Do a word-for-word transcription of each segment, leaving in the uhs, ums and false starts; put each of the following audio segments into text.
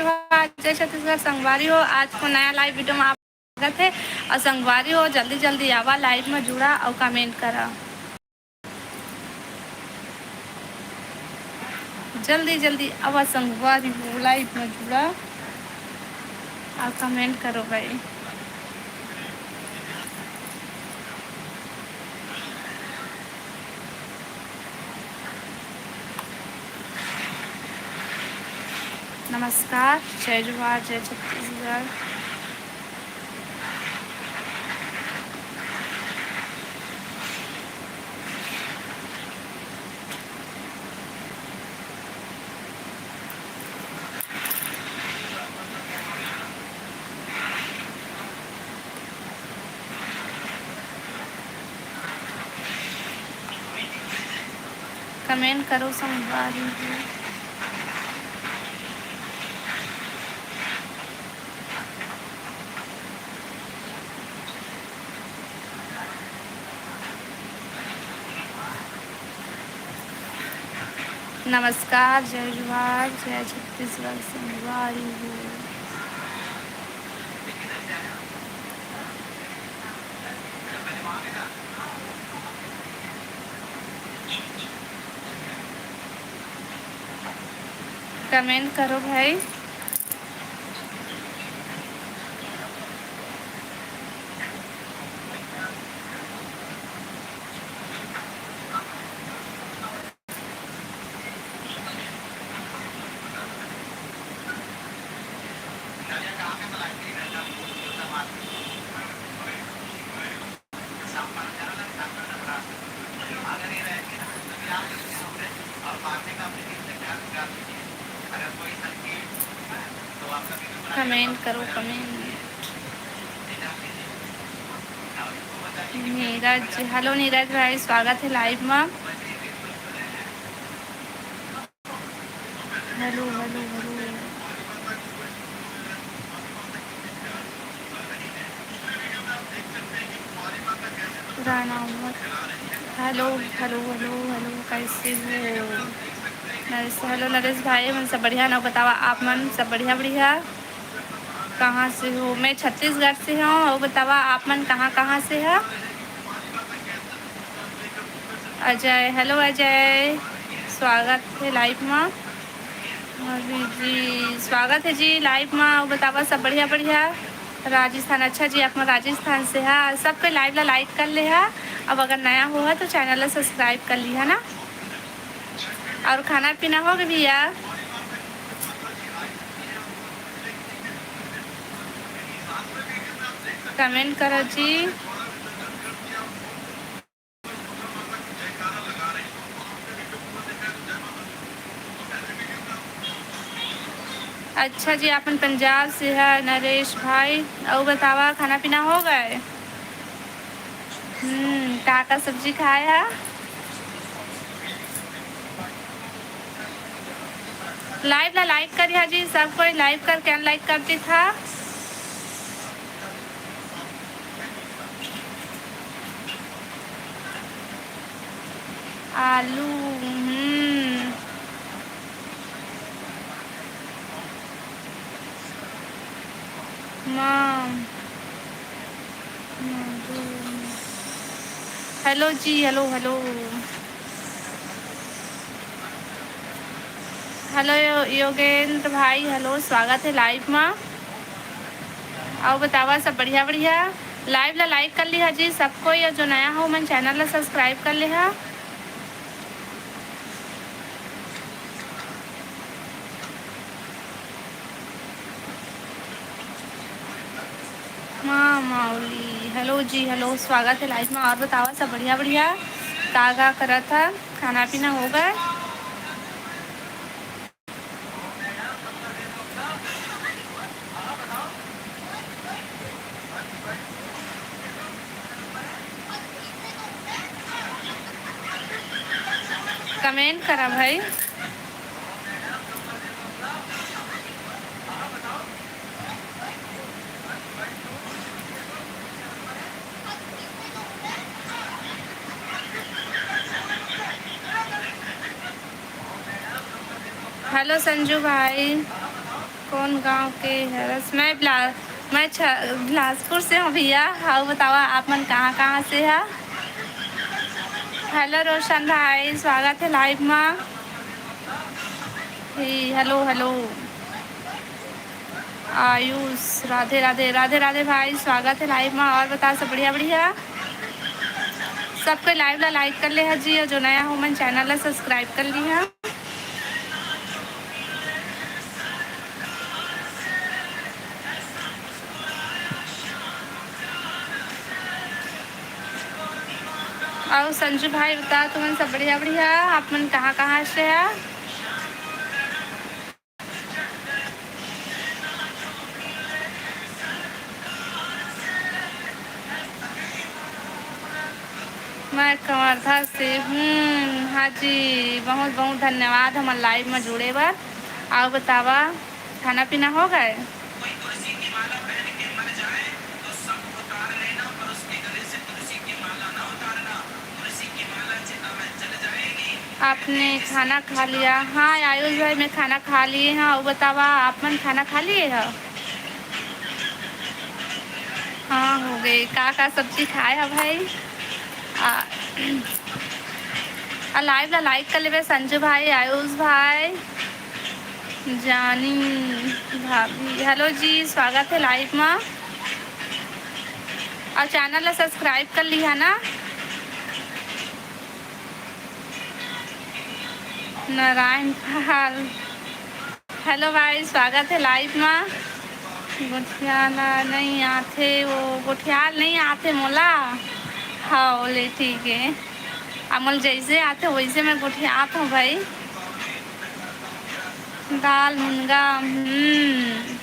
जोहार, जय छत्तीसगढ़ संगवारी हो। आज के नया live video में आप स्वागत हे। अउ संगवारी हो, जल्दी जल्दी आवा, live में जुड़ा अउ comment करा। जल्दी जल्दी आवा संगवारी हो, live में जुड़ा अउ comment करो भाई। नमस्कार, जय जोहार, जय छत्तीसगढ़। Comment करो संगवारी हो। नमस्कार, जय जोहार, जय छत्तीसगढ़ संगवारी हो। Comment करो भाई। Comment करो, comment। नीरज, hello नीरज भाई, स्वागत हे live में। Hello, hello, hello। पुराना उमर। Hello, hello, hello, hello, कैसे हो? नरेश, hello नरेश भाई, मन सब बढ़िया ना? बतावा आप मन सब बढ़िया, बढ़िया? कहाँ से हो? मैं छत्तीसगढ़ से हूँ। और बतावा आप मन कहाँ, कहाँ से है? अजय, hello अजय, स्वागत हे live मा। अभी जी, स्वागत हे जी live मा। अउ बतावा सब बढ़िया, बढ़िया? राजस्थान, अच्छा जी, आप मन राजस्थान से हा। सबके live ला like कर ले हा। अब अगर नया हो हा तो channel ला subscribe कर ली हा ना। और खाना पीना हो गे भैया? Comment करो जी। अच्छा जी, आप मन पंजाब से है नरेश भाई। अउ बतावा, खाना पीना हो गए? हम्म, का का सब्जी खाए हा? Live ला like करिहा जी, सब कोई live करके unlike कर देथा। आलू, हम्म। माँ। Hello जी, hello, hello। Hello यो-, योगेंद्र भाई, hello, स्वागत हे live मा। अउ बतावा सब बढ़िया, बढ़िया? Live ला like कर लिहा जी सब कोई, अउ जो नया हो मन channel ला subscribe कर लिहा। माँ माउली, hello जी, hello, स्वागत हे live मा। अउ बतावा सब बढ़िया, बढ़िया? का, का करत हा? खाना पीना हो गए? Comment करा भाई। Hello संजू भाई। कौन गांव के हरस? मैं बिला-, मैं छ-, बिलासपुर से हूँ भैया। हाँ, बतावा आप मन कहाँ कहाँ से हा? हेलो रोशन भाई, स्वागत है लाइव मा। हे, हेलो, हेलो। आयुष, राधे राधे, राधे राधे भाई, स्वागत है लाइव मा। और बता, सब बढ़िया, बढ़िया? सबके लाइव ला लाइक कर ले हा जी, और जो नया हो मन चैनल ला सब्सक्राइब कर ली हा। अउ संजू भाई, बता तुमन सब बढ़िया, बढ़िया? आप मन कहाँ, कहाँ से हा? मैं कवर्धा से हूँ। हाँ जी, बहुत बहुत धन्यवाद हमर लाइव में जुड़े बर। अउ बतावा, खाना पीना हो गए? आपने खाना खा लिया? हाँ आयुष भाई, मैं खाना खा लिए हूँ। अउ बतावा, आप मन खाना खा लिए हो? हाँ, हो गए। का का सब्जी खाए हो भाई? आ, आ लाइव ला लाइक कर लेबे संजू भाई, आयुष भाई, जानी भाभी। हेलो जी, स्वागत है लाइव मा। अउ चैनल ला सब्सक्राइब कर लिहा ना। नारायण पाल, हेलो भाई, स्वागत है लाइव मा। गोठियाला नहीं आथे, वो गोठियाल नहीं आथे मोला। हाँ, ले ठीक है। अब मोला जैसे आथे वैसे मैं गोठियात हूँ भाई। दाल मुनगा, हम्म।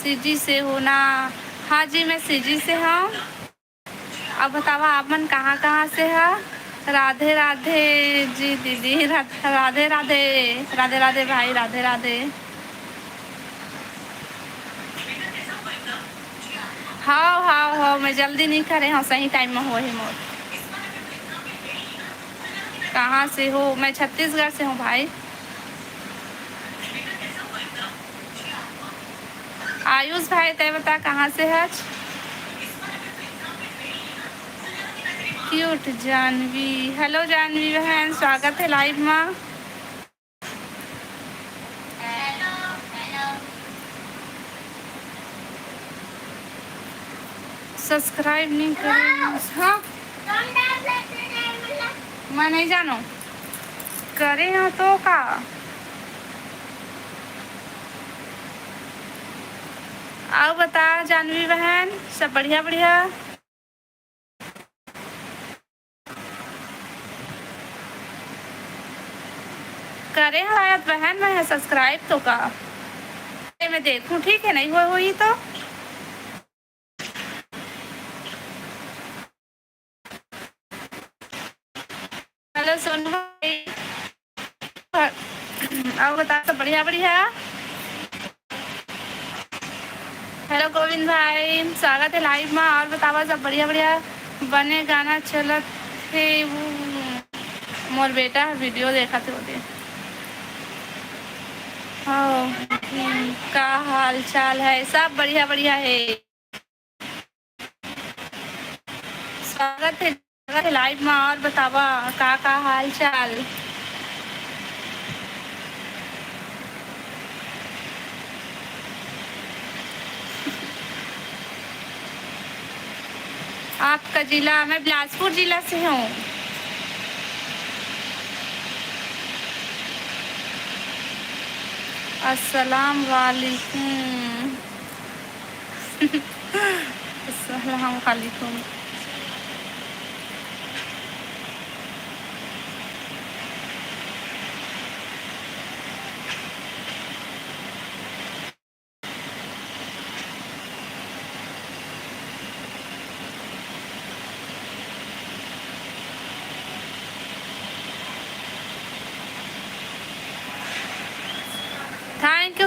सीजी से हो ना? हाँ जी, मैं सीजी से हूँ। अब बतावा, आप मन कहाँ कहाँ से हा? राधे राधे जी दीदी, राधे राधे, राधे राधे भाई, राधे राधे। हाव हाव हाव, मैं जल्दी नहीं करे हूँ, सही टाइम में होही मोर। कहाँ से हो? मैं छत्तीसगढ़ से हूँ भाई। आयुष भाई, तय बता कहाँ से हच? क्यूट जानवी, हेलो जानवी बहन, स्वागत है लाइव मा। सब्सक्राइब नहीं करे, हाँ। मैं नहीं जानो, करे हो तो का? अउ बता जानवी बहन, सब बढ़िया बढ़िया? करे हो शायद बहन, मैं सब्सक्राइब तो का, मैं देखूं, ठीक है, नहीं हुआ हुई तो। हेलो सोनू भाई, अउ बता, सब बढ़िया बढ़िया? हेलो गोविंद भाई, स्वागत है लाइव मा। अउ बतावा, सब बढ़िया बढ़िया? बने गाना चलत हे, वो मोर बेटा वीडियो देखत हे ओदे। हाँ, हम्म, का हाल चाल है? सब बढ़िया बढ़िया है। स्वागत है, स्वागत है लाइव मा। अउ बतावा, का का हाल चाल? आपका जिला? मैं बिलासपुर जिला से हूँ। अस्सलाम वालेकुम। अस्सलाम वालेकुम।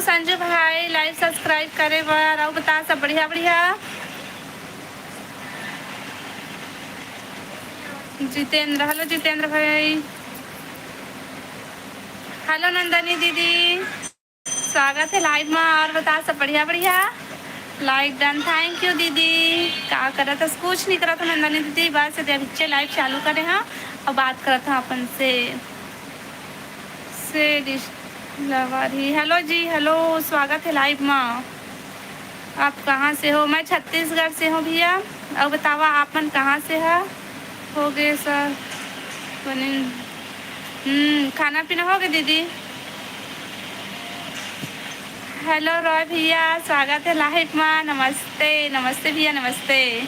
संजू भाई, live subscribe करे बर। अउ बता, सब बढ़िया बढ़िया? जितेंद्र, hello जितेंद्र भाई। Hello नंदनी दीदी, स्वागत हे live मा। अउ बता, सब बढ़िया बढ़िया? Like done, thank you दीदी। का करत हस? कुछ नहीं करत हँव नंदनी दीदी, बस अभी अभिच्चे live चालू करे हँव अउ बात करत हँव अपन से। से डिश लवर ही। Hello जी, hello, स्वागत हे live मा। आप कहाँ से हो? मैं छत्तीसगढ़ से हँव भैया। अउ बतावा, आप मन कहाँ से ह? हो गे सर, बने, हम्म, खाना पीना हो गे दीदी? Hello रॉय भैया, स्वागत हे live मा। नमस्ते, नमस्ते भैया, नमस्ते।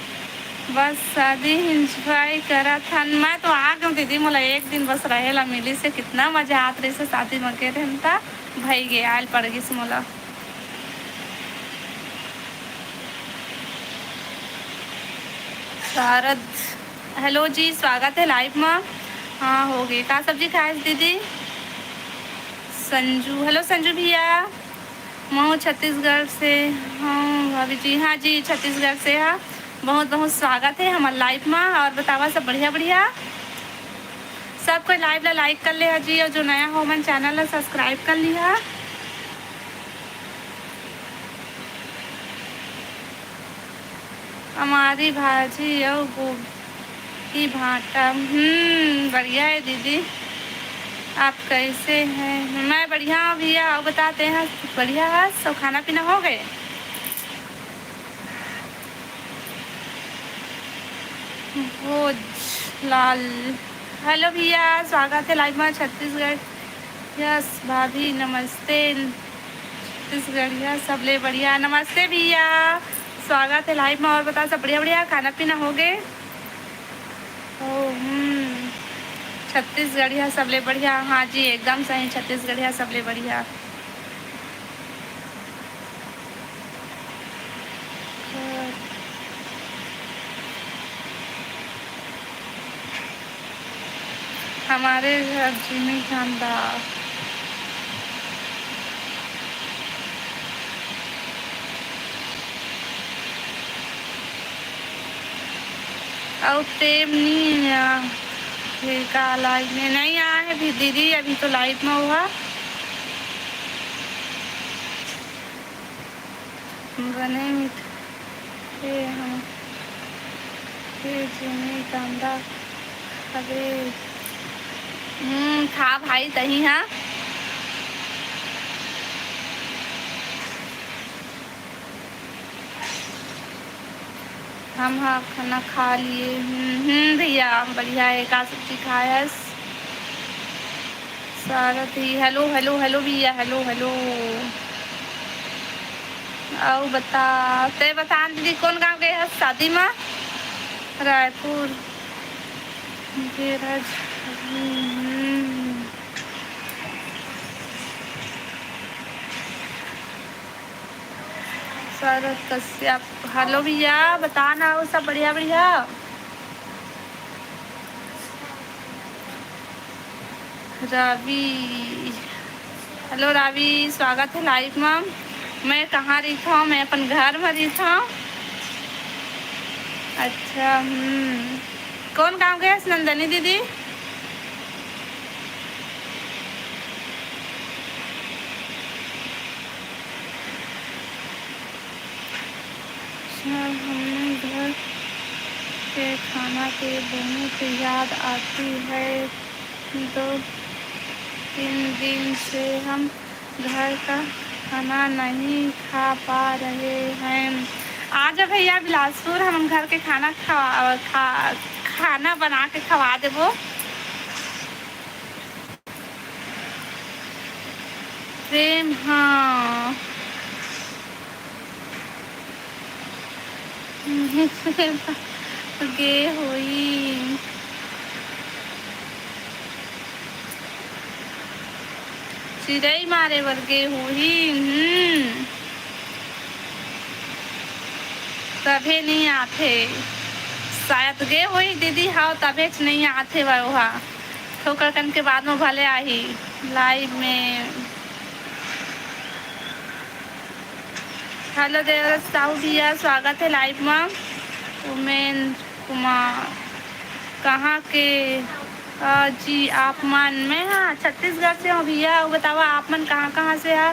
बस शादी enjoy करत हन। मैं तो आ गेंव दीदी, मोला एक दिन बस रहे ला मिलिस हे, कितना मजा आत रहिस हे शादी म गे रहेन त, भई गे, आयल पड़ गिस मोला। शारद, hello जी, स्वागत हे live मा। हाँ, हो गे। का सब्जी खाएस दीदी? संजू, hello संजू भैया, महूँ छत्तीसगढ़ से हँव भाभी जी। हाँ जी, छत्तीसगढ़ से ह। बहुत बहुत स्वागत हे हमर live मा। अउ बतावा, सब बढ़िया बढ़िया? सब कोई live ला like कर ले ह जी, अउ जो नया हो मन channel ला subscribe कर लिहा। अमारी भाजी अउ गोभी भांटा। हम्म, बढ़िया हे दीदी, आप कैसे हैं? मैं बढ़िया हूँ भैया, अउ बता, तैं ह बढ़िया हस? सब खाना पीना हो गे? भोजलाल, hello भैया, स्वागत हे live मा। छत्तीसगढ़, yes भाभी, नमस्ते। छत्तीसगढ़िया सबले बढ़िया। नमस्ते भैया, स्वागत हे live मा। अउ बता, सब बढ़िया बढ़िया? खाना पीना हो गे? ओ, हम्म, छत्तीसगढ़िया सबले बढ़िया। हाँ जी, एकदम सही, छत्तीसगढ़िया सबले बढ़िया। हमारे घर जिमी कांदा। अउ प्रेम नी हे का live में? नहीं आए हे अभी दीदी, अभी तो live में हुआ। बने मीठे हम के जिमी कांदा हवे। हम्म, खा भाई तही हा। हम हा खाना खा लिए। हम्म, हम्म, भैया बढ़िया हे। का सब्जी खाए हस? स्वागत ही। Hello, hello, hello भैया, hello, hello। अउ बता, तैं बता दीदी, कोन गाँव गे हस शादी मा? रायपुर। धीरज। हम्म। शरद कश्यप, hello भैया, बता ना, अउ सब बढ़िया, बढ़िया? रवि, hello रवि, स्वागत हे live मा। मैं कहाँ रहिथव? मैं अपन घर मा रहिथव। अच्छा, हम्म, कोन गाँव गे हस नंदनी दीदी? सर, हमें घर के खाना की बहुत याद आती है। दो तीन दिन से हम घर का खाना नहीं खा पा रहे हैं। आ जा भैया बिलासपुर, हम घर के खाना खवा, खा, खाना बना के खवा देबो। प्रेम, हाँ। गे होई। चिरई मारे बर गे होही। हम्म। तभे नइ आथे। शायद गे होही दीदी, हाँ, तभेच नइ आथे वा ओहा। थोकन के बाद में भले आही live में। हेलो देवराज साहू भैया, स्वागत हे लाइव मा। उमेंद्र कुमार, कहाँ के, अ, जी आप मन? मैं, हाँ, छत्तीसगढ़ से हूँ भैया। अउ बतावा आप मन कहाँ कहाँ से हा?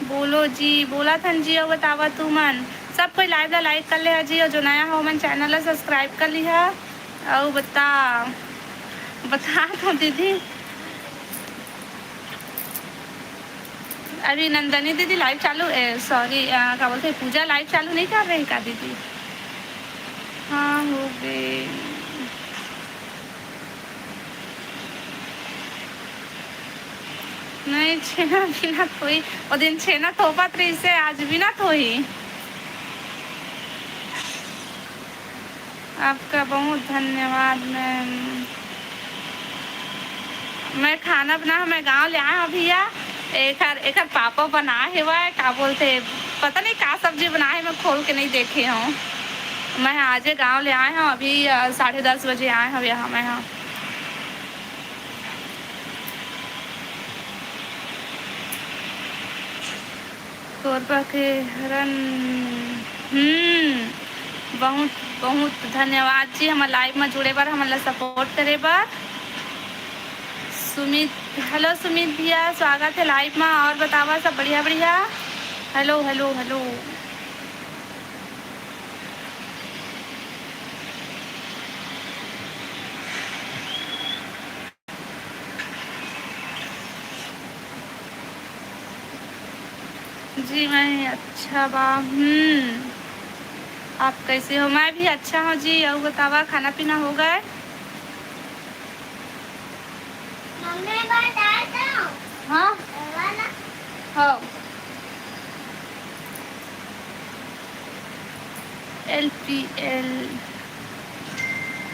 बोलो जी, बोला थन जी। अउ बतावा तू मन, सब कोई लाइव ला लाइक कर ले हा जी, अउ जो नया हो मन चैनल ला सब्सक्राइब कर लिहा। अउ बता, बता तो दीदी। अभी नंदनी दीदी लाइव चालू, ए, सॉरी, अ, का बोलथे, पूजा लाइव चालू नहीं कर रही का दीदी? हाँ, हो गए। नहीं, छेना बिना थोई, वो दिन छेना थोपत रही से, आज बिना थोई। आपका बहुत धन्यवाद मैम। मैं खाना बना, मैं गांव ले आए हूँ भैया। एकर, एकर पापा बना हेवय, का बोलथे, पता नहीं का सब्जी बना हे, मैं खोल के नहीं देखे हूँ। मैं आजे गांव ले आए हूँ, अभी, अ, साढ़े दस बजे आए हूँ यहाँ मैं, हाँ। कोरबा के हरन। हम्म, बहुत, बहुत धन्यवाद जी, हमर लाइव में जुड़े बर, हमन ला सपोर्ट करे बर। सुमित, हेलो सुमित भैया, स्वागत है लाइव में। और बतावा, सब बढ़िया, बढ़िया? Hello, hello, hello. जी, मैं अच्छा बा। हम्म, आप कैसे हो? मैं भी अच्छा हूँ जी। अउ बतावा, खाना पीना हो गए? मम्मी, एक बार डाल दो। हाँ? ये वाला। हो। एल पी एल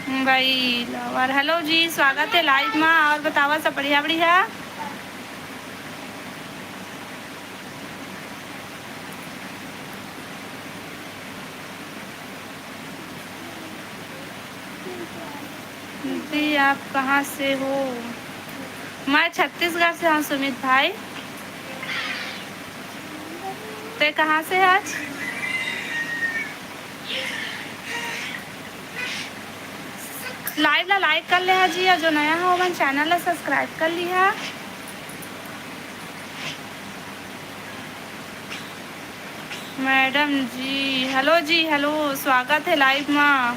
मोबाइल। और हेलो जी, स्वागत है लाइव में। और बतावा, सब बढ़िया, बढ़िया? दीदी, आप कहाँ से हो? मैं छत्तीसगढ़ से हूँ सुमित भाई। ते कहाँ से है आज? लाइव ला लाइक कर ले हा जी, और जो नया हो मन चैनल ला सब्सक्राइब कर लिहा। मैडम जी, हेलो जी, हेलो, स्वागत है लाइव मा।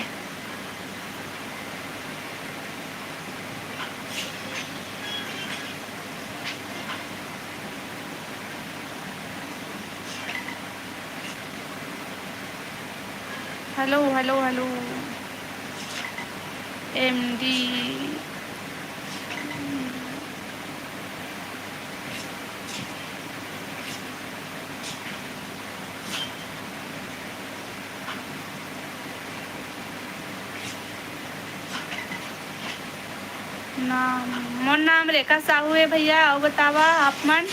Hello, hello, hello. M D. नाम, मोर नाम रेखा साहू है भैया। अउ बतावा आप मन,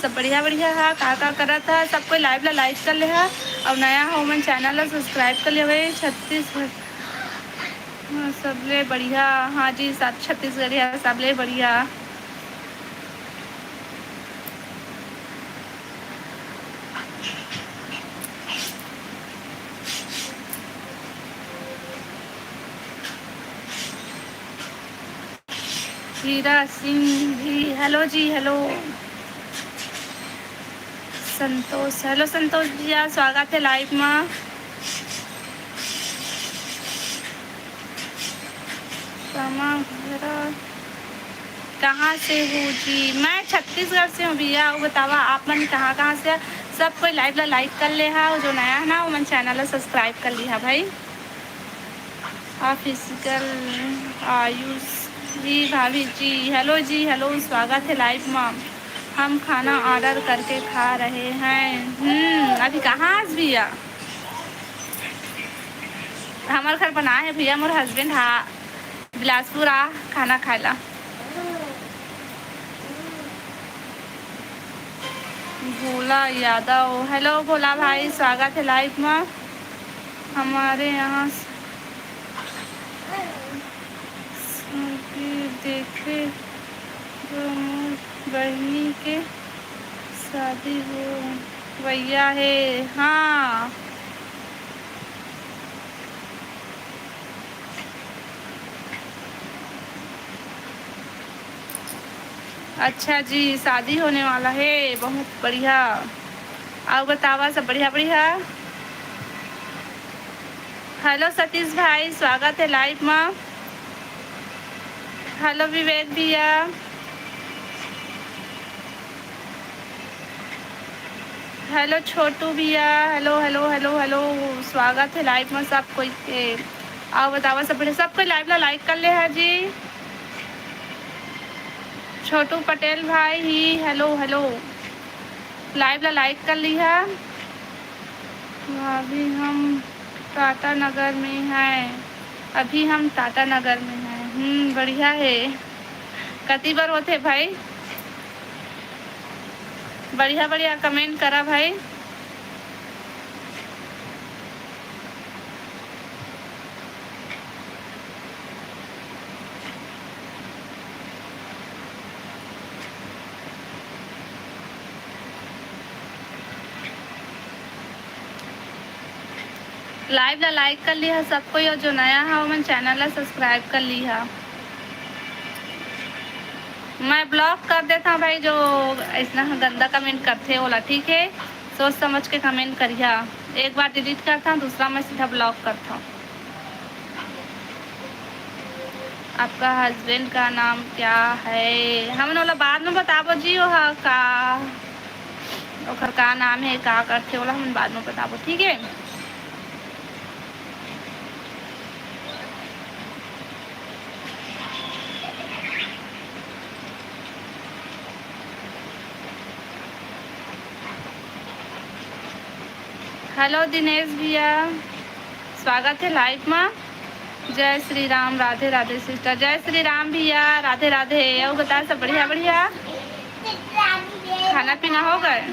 सब बढ़िया, बढ़िया हा? का, का करत हा? सब कोई लाइव ला लाइक कर ले हा, अउ नया हो मन चैनल ला सब्सक्राइब कर ले। छत्तीसगढ़, हाँ, सबले बढ़िया। हाँ जी, सब छत्तीसगढ़िया सबले बढ़िया। हीरा सिंह भी, हेलो जी, हेलो। संतोष, हेलो संतोष भैया, स्वागत है लाइव मा। समग्र, कहाँ से हो जी? मैं छत्तीसगढ़ से हूँ भैया। अउ बतावा, आप मन कहाँ, कहाँ से? सब कोई लाइव ला लाइक कर ले हा, अउ जो नया है ना, वो मन चैनल ला सब्सक्राइब कर लिहा भाई। ऑफिशियल आयुष जी, भाभी जी, हेलो जी, हेलो, स्वागत है लाइव मा। हम खाना ऑर्डर करके खा रहे हैं। हम्म, अभी कहाँ आज भैया? हमर घर बनाए हे भैया, मोर हस्बैंड हा बिलासपुर आ खाना खाए ला। भोला यादव, हेलो भोला भाई, स्वागत है लाइव मा। हमारे यहाँ से देखे जो मोर बहिनी के शादी हो। भैया हे, हाँ। अच्छा जी, शादी होने वाला हे, बहुत बढ़िया। अउ बतावा, सब बढ़िया, बढ़िया? हेलो सतीश भाई, स्वागत हे live म। हेलो विवेक भैया। हेलो छोटू भैया, हेलो, हेलो, हेलो, हेलो, स्वागत हे live म सब कोई के। अउ बतावा, सब बढ़िया? सब कोई live ला like कर ले हा जी। छोटू पटेल भाई ही, हेलो, हेलो, live ला like कर लिहा। अभी हम टाटा नगर में हैं, अभी हम टाटा नगर में हैं। हम्म, बढ़िया हे। कति बर होथे भाई? बढ़िया बढ़िया comment करा भाई। Live ला like कर लिहा सब कोई, अउ जो नया हा ओमन channel ला subscribe कर लिहा। मैं block कर देता हूँ भाई, जो ऐसना गंदा comment करथे ओला, ठीक है? सोच समझ के comment करिहा। एक बार delete करता हूँ, दूसरा मैं सीधा block करता हूँ। आपका husband का नाम क्या है? हमन ओला बाद में बताबो जी, ओहा का, ओकर का नाम है, का करथे, ओला हमन बाद में बताबो, ठीक है? Hello दिनेश भैया, स्वागत है live मा। जय श्री राम, राधे राधे sister। जय श्री राम भैया, राधे राधे। अउ बता, सब बढ़िया बढ़िया? खाना पीना हो गए?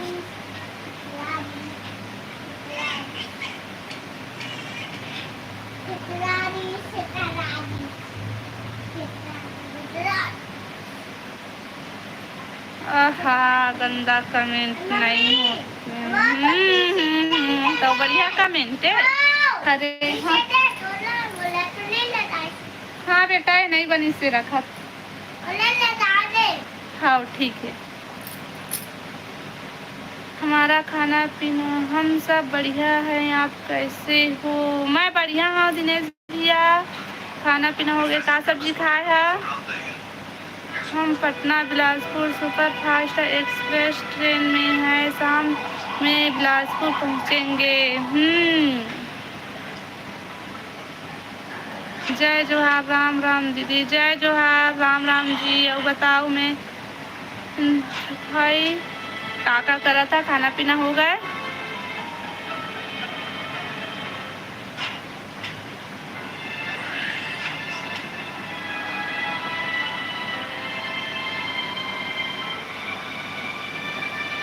आहा, गंदा comment नहीं होथे। हम्म, हम्म, हम्म, तो बढ़िया comment है। अरे हाँ। हाँ बेटा, ये नहीं बनी से रखा। हाँ, ठीक है। हमारा खाना पीना, हम सब बढ़िया हैं, आप कैसे हो? मैं बढ़िया हूँ दिनेश भैया, खाना पीना हो गया? का सब्जी खाए है? हम Patna Bilaspur super fast express train में है, शाम में बिलासपुर पहुँचेंगे। हम्म, जय जोहार, राम राम दीदी, जय जोहार, राम राम जी। अउ बताओ मैं, हम्म, भाई, का का करत हा? खाना पीना हो गए?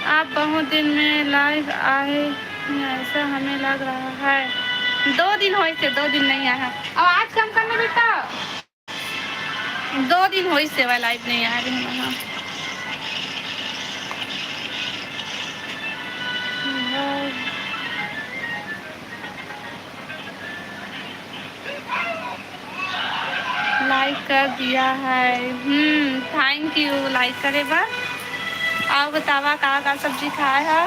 आप बहुत दिन में live आए हैं, ऐसा हमें लग रहा है। दो दिन होइसे, दो दिन नहीं आया। अब आज कम करना बेटा। दो दिन होइसे, वह live नहीं आया अभी हम यहाँ। Like कर दिया है। हम्म, thank you like करे बर। अउ बतावा, का का सब्जी खाए हा?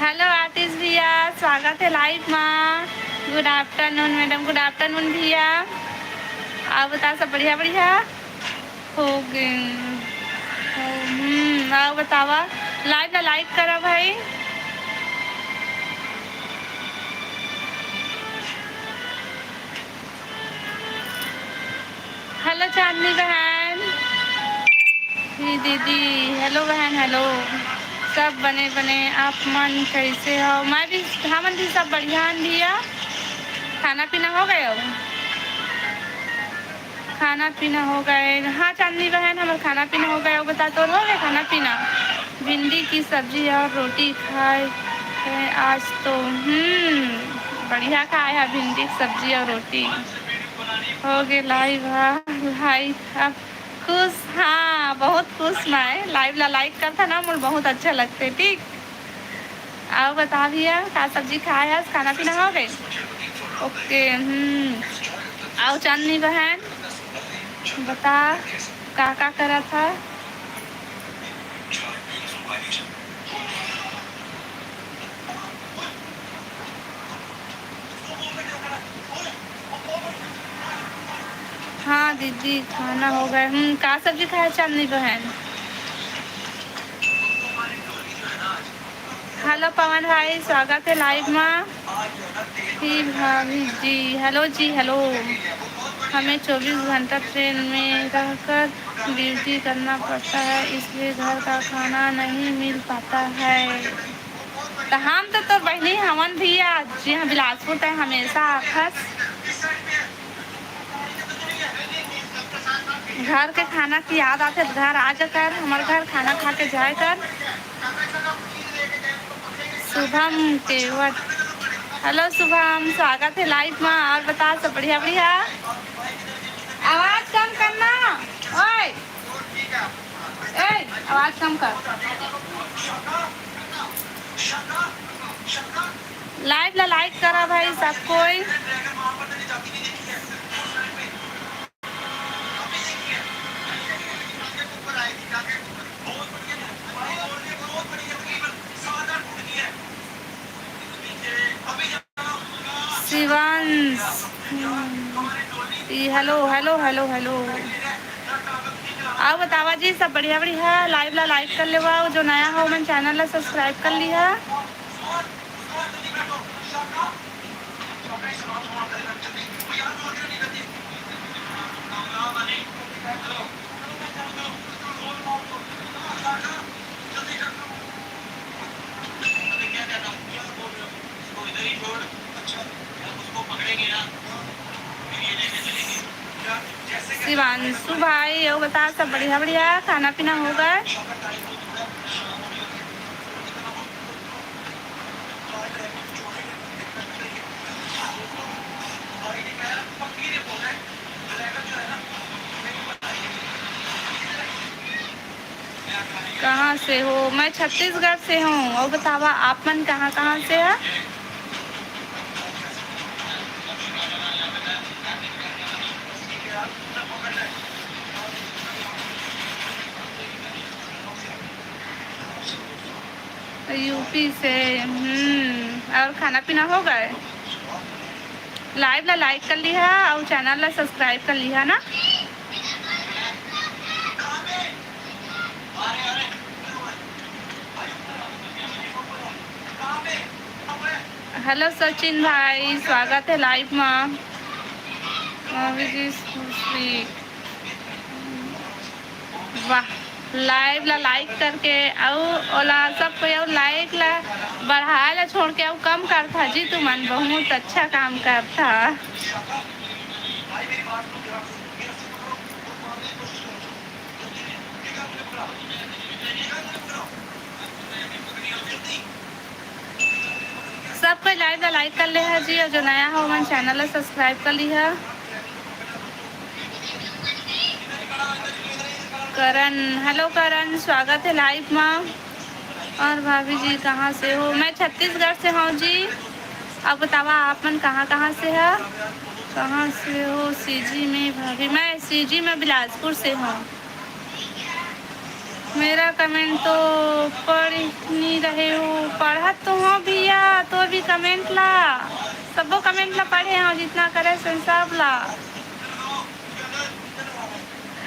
Hello आतिश भैया, स्वागत है live मा। Good afternoon madam, good afternoon भैया। अउ बता, सब बढ़िया बढ़िया? हो गए। हम्म, अउ बतावा, live ला like करा भाई। Hello चांदनी बहन। जी दीदी, hello बहन, hello। सब बने बने, आप मन कैसे हो? मैं भी, हमन भी सब बढ़िया हन भैया। खाना पीना हो गए हो? खाना पीना हो गए। हाँ चांदनी बहन, हमर खाना पीना हो गए। अउ बता, तोर हो गए खाना पीना? भिंडी की सब्जी और रोटी खाए है आज तो। हम्म, बढ़िया खाए है भिंडी की सब्जी और रोटी। हो गे लाइव, हाँ, लाइव। अब खुश, हाँ, बहुत खुश मैं। लाइव ला लाइक करथा ना, मोर बहुत अच्छा लगथे। ठीक, अउ बता भैया, का सब्जी खाए हस? खाना पीना हो गए? ओके। हम्म। अउ चांदनी बहन, बता, का का करत हा? हाँ दीदी, खाना हो गए। हम्म, का सब्जी खाए चांदनी बहन? हेलो पवन भाई, स्वागत है लाइव में। ही भाभी जी, हेलो जी, हेलो। हमें चौबीस घंटा ट्रेन में रहकर ड्यूटी करना पड़ता है, इसलिए घर का खाना नहीं मिल पाता है। तो हम तो तोर बहनी हवन भैया, जी हाँ, बिलासपुर तय हमेशा आखस। घर के खाना की याद आथे त घर आ जा कर, हमर घर खाना खा के जाए कर। शुभम केवट, हेलो शुभम, स्वागत है लाइव में। और बता, सब बढ़िया? बढ़िया। आवाज कम करना। ओए, ए, आवाज कम कर। लाइव ला लाइक करा भाई सब कोई। शिवांश, हम्म, ई हेलो, हेलो, हेलो, हेलो। अउ बतावा जी, सब बढ़िया, बढ़िया? लाइव ला लाइक कर लेवा, अउ जो नया हो, मन चैनल ला सब्सक्राइब कर लिहा। शिवांशु भाई, अउ बता, सब बढ़िया, बढ़िया? खाना पीना हो गए? कहाँ से हो? मैं छत्तीसगढ़ से हूँ। अउ बतावा, आप मन कहाँ, कहाँ से है? यूपी से। हम्म, और खाना पीना हो गए? लाइव ला लाइक कर लिहा और चैनल ला सब्सक्राइब कर लिहा ना। हेलो सचिन भाई, स्वागत है लाइव मा। अभिजीत सुश्री, वाह, लाइव ला लाइक करके अउ ओला सब कोई अउ लाइक ला बढ़ाए ला छोड़ के अउ कम करथा जी, तुमन बहुत अच्छा काम करथा। सब कोई लाइव ला लाइक कर ले हा जी, और जो नया हो मन चैनल ला सब्सक्राइब कर लिहा। करण, हेलो करण, स्वागत है लाइव मा। और भाभी जी कहाँ से हो? मैं छत्तीसगढ़ से हूँ जी। अब बतावा आप मन कहाँ कहाँ से है, कहाँ से हो? सीजी में भाभी, मैं सीजी में बिलासपुर से हूँ। मेरा कमेंट तो पढ़ नहीं रहे हो। पढ़त तो हो भैया, तो भी कमेंट ला, सबो कमेंट ला पढ़े हो, जितना करे सन सब ला।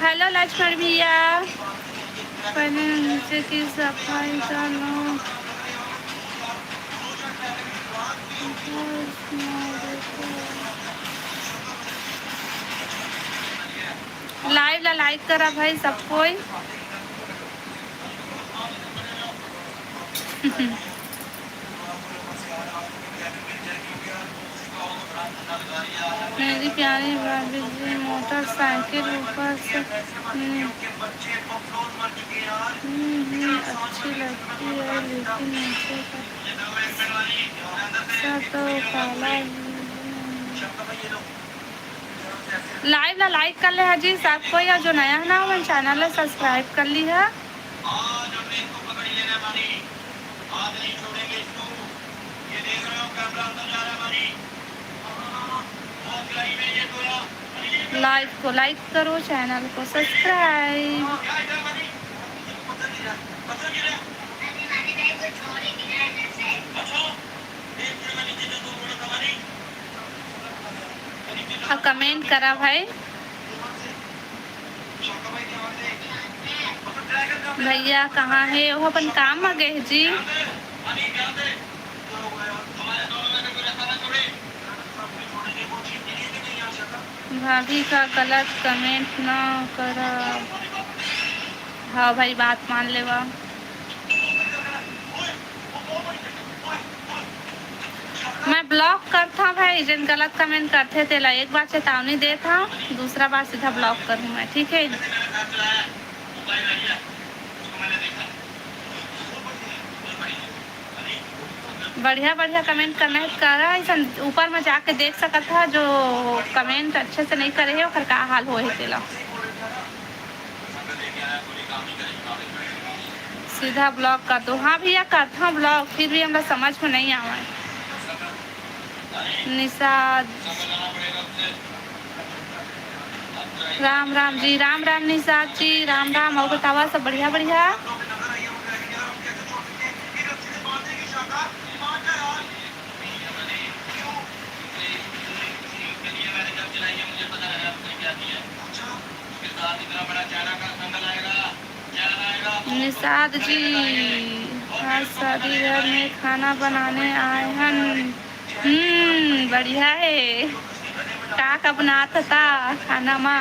हेलो लक्ष्मण भैया, पहले नीचे की सफाई कर लो। लाइव ला लाइक करा भाई सब कोई। मेरी प्यारी भाभी जी, मोटरसाइकिल ऊपर से, हम्म, हम्म, हम्म, अच्छी लगती है, लेकिन नीचे का हिस्सा तो काला ही है। Live ला like कर ले हा जी सब कोई, अउ जो नया हे ना, ओमन channel ला subscribe कर ली हा। Live को like करो, channel को subscribe। अउ comment करा भाई। भैया कहाँ हे? वो अपन काम में गए जी। भाभी का गलत comment ना करा। हाँ भाई, बात मान लेवा। मैं block करता भाई, जेन गलत comment करथे तेला एक बार चेतावनी देत हूँ, दूसरा बार सीधा block करूँ मैं, ठीक है? बढ़िया बढ़िया comment करना है, करा ऐसा ऊपर में जाके देख सकत हा, जो comment अच्छे से नहीं करे है, ओकर का हाल होए है तेला। सीधा block कर दो। हाँ भैया, करता हूँ block, फिर भी हमरा समझ में नहीं आवा। निषाद, राम राम जी, राम राम निषाद जी, राम राम। अउ बतावा, सब बढ़िया बढ़िया? निषाद जी, आज शादी घर में खाना बनाने आए हन। हम्म, बढ़िया है। का का बनात हता खाना मा?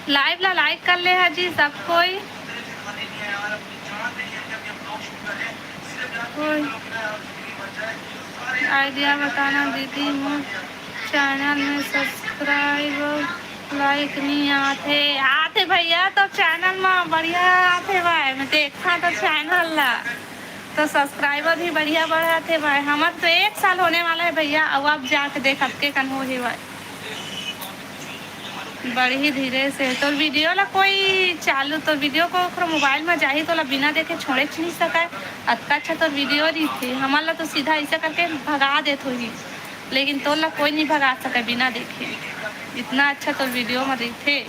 Live ला like कर ले हा जी सब कोई। कोई idea बताना दीदी, मोर channel में subscribe like नहीं आथे। आथे भैया, तो channel में बढ़िया आथे भाई, मैं देखा तो channel ला, तो subscriber भी बढ़िया बढ़ाथे भाई। हमर तो एक साल होने वाला है भैया, अब आप जाके देख, आपके कन हो ही भाई। बढ़ही धीरे से। तोर video ला कोई चालू, तोर video को ओकरो mobile में जाही, तोला बिना देखे छोड़े नहीं सकय। अतका अच्छा तोर video रहिथे, हमन ला तो सीधा ऐसा करके भगा देत होही, लेकिन तोला कोई नहीं भगा सकय बिना देखे, इतना अच्छा तोर video में रहिथे।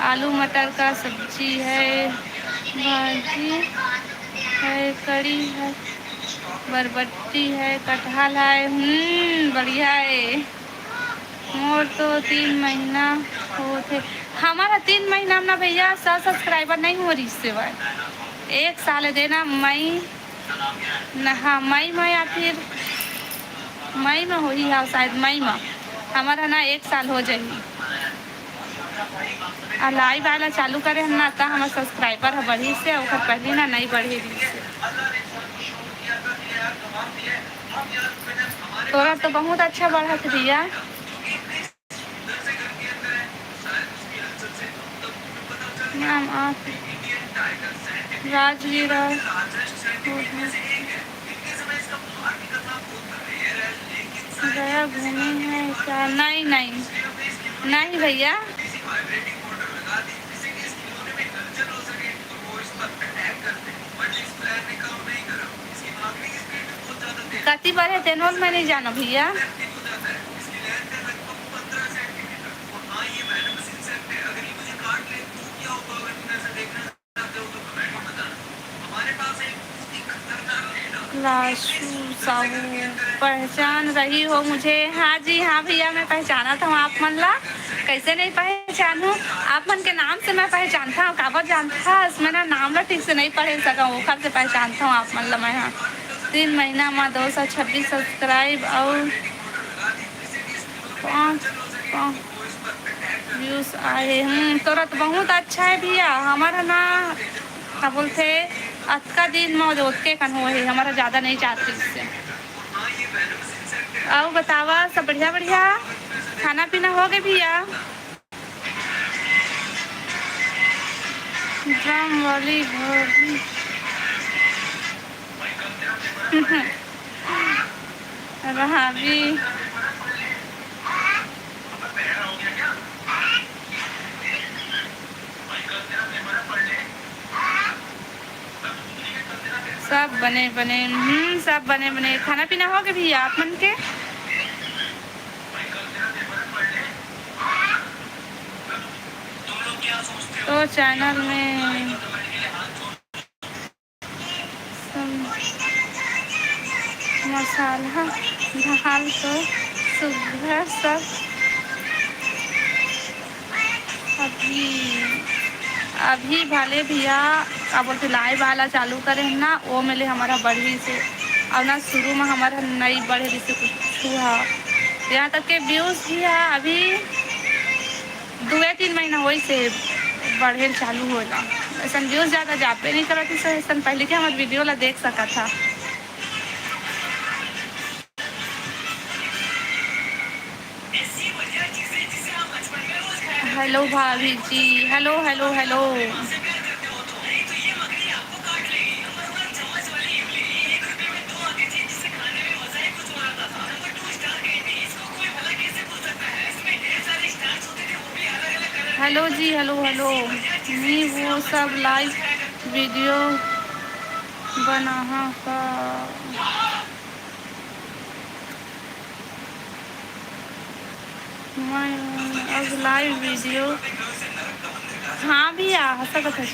आलू मटर का सब्जी है, भाजी है, कड़ी है, बरबट्टी है, कटहल है। हम्म, बढ़िया है। मोर तो तीन महीना होथे। हमारा तीन महीना में ना भैया, सौ subscriber नहीं हो रहिस हे भाई। एक साल देना, मई न, हाँ, मई में या फिर मई में होही, हाँ, शायद मई में। हमारा ना एक साल हो जाही। आ live आला चालू करे हन ना, त हमर subscriber ह बढ़िस हे, ओकर पहली ना नहीं बढ़े रहिस हे। तोरा तो बहुत अच्छा बढ़त भैया। नाम आप राजवीर और गया घूमे हैं क्या? नहीं, नहीं, नहीं भैया। कति बार है तेनोल मैं नहीं जाना भैया। लासू साहू, पहचान रही हो मुझे? हाँ जी, हाँ भैया, मैं पहचानत हूँ आप मन ला। कैसे नहीं पहचानूँ? आप मन के नाम से मैं पहचानत हूँ। काबर जानत हस? मैं ना नाम ला ठीक से नहीं पढ़े सकूँ, ओखर से पहचानत हूँ आप मन ला मैं। हाँ, तीन महीना में दो सौ छब्बीस subscribe और पाँच, पाँच views आए। हम्म, तोरा तो बहुत अच्छा है भैया। हमारा ना, का बोलते, अतका दिन में ओतके कन हो है, हमारा ज़्यादा नहीं जात इससे। आओ बतावा, सब बढ़िया बढ़िया? खाना पीना हो गए भैया? ड्रम वाली घोड़ी। रहा भी। सब बने बने, हम्म, सब बने बने। खाना पीना हो गया भैया आप मन के? तो चैनल में सब मसाला, दाल तो सुग्घर सब। अभी, अभी भले भैया, का बोलथे, लाइव वाला चालू करे हन ना, वो में ले हमर ह बढ़िस हे। अउ ना शुरू में हमर ह नई बढ़े रिहिसे कुछु ह। यहाँ तक के व्यूज भी ह अभी दुए तीन महीना होइस हे बढ़े ल चालू होए ला। अइसन व्यूज ज्यादा जाबे नइ करत हे, अइसन पहली के हमर वीडियो ला देख सकत ह। हेलो भाभी जी, हेलो, हेलो, हेलो। हेलो जी, हेलो, हेलो। नहीं, वो सब लाइव वीडियो बनाहा का? मैं अब लाइव वीडियो, हाँ भैया, आ सकत हे।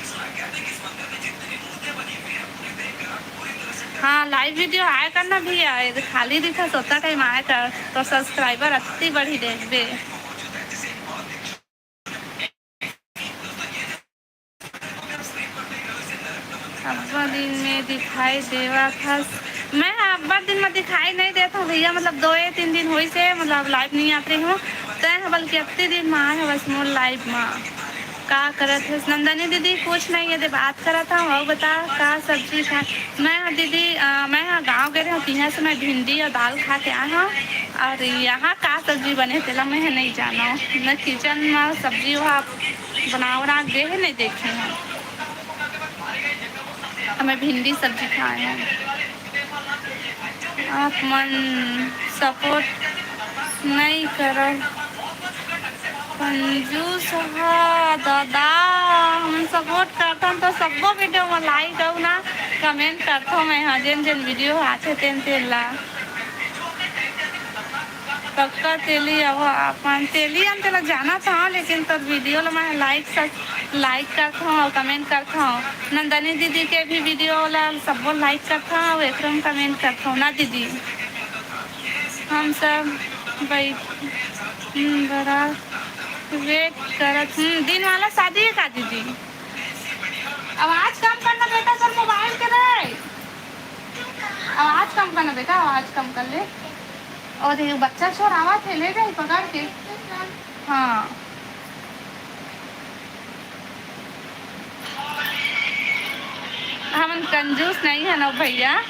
हाँ, लाइव वीडियो आय कर ना भैया, ये खाली दिखा सोता टाइम आय कर, तो सब्सक्राइबर अत्ती बढ़ी देखबे। अब्बड़ दिन में दिखाई देवत हस। मैं अब्बड़ दिन में दिखाई नहीं देत हूँ भैया, मतलब दो ये तीन दिन होइस हे, मतलब लाइव नहीं आत रही हूँ, तैं ह बल्कि अत्ती दिन में आए हवस मोर लाइव में। का करत हस नंदनी दीदी? कुछ नहीं, ये दे बात करत हूँ। और बता, का सब्जी खा? मैं ह दीदी, अ, मैं ह गाँव गे रहे हूँ, तिहाँ से मैं भिंडी और दाल खा के आए हूँ। और यहाँ का सब्जी बने तेला मैं ह नहीं जानो। मैं किचन में सब्जी वहाँ बना उना गे हे, नहीं देखे हूँ। हमें भिंडी सब्जी खाए हैं। आप मन सपोर्ट नहीं करव। कंजूस हा दादा, हमन सपोर्ट करथन तो सब्बो वीडियो में लाइक अउ ना कमेंट करथों। मैं हा जेन जेन वीडियो आथे तेन तेन ला। पक्का तेली अब अपन तेली हम तेला जानत हव, लेकिन तोर वीडियो ला मैं लाइक, लाइक करथों अउ कमेंट करथों। नंदनी दीदी के भी वीडियो ला सब्बो लाइक करथों अउ एकरो में कमेंट करथों ना दीदी। हम सब बैठ, हम्म, बड़ा वेट करत। हम्म, दिन वाला शादी है का दीदी? आवाज कम करना बेटा, सर मोबाइल के रे। आवाज कम करना बेटा, आवाज कम कर ले। और ये बच्चा छोर आवा थे, ले जाए पकड़ के। हाँ। हमन कंजूस नहीं है ना भैया।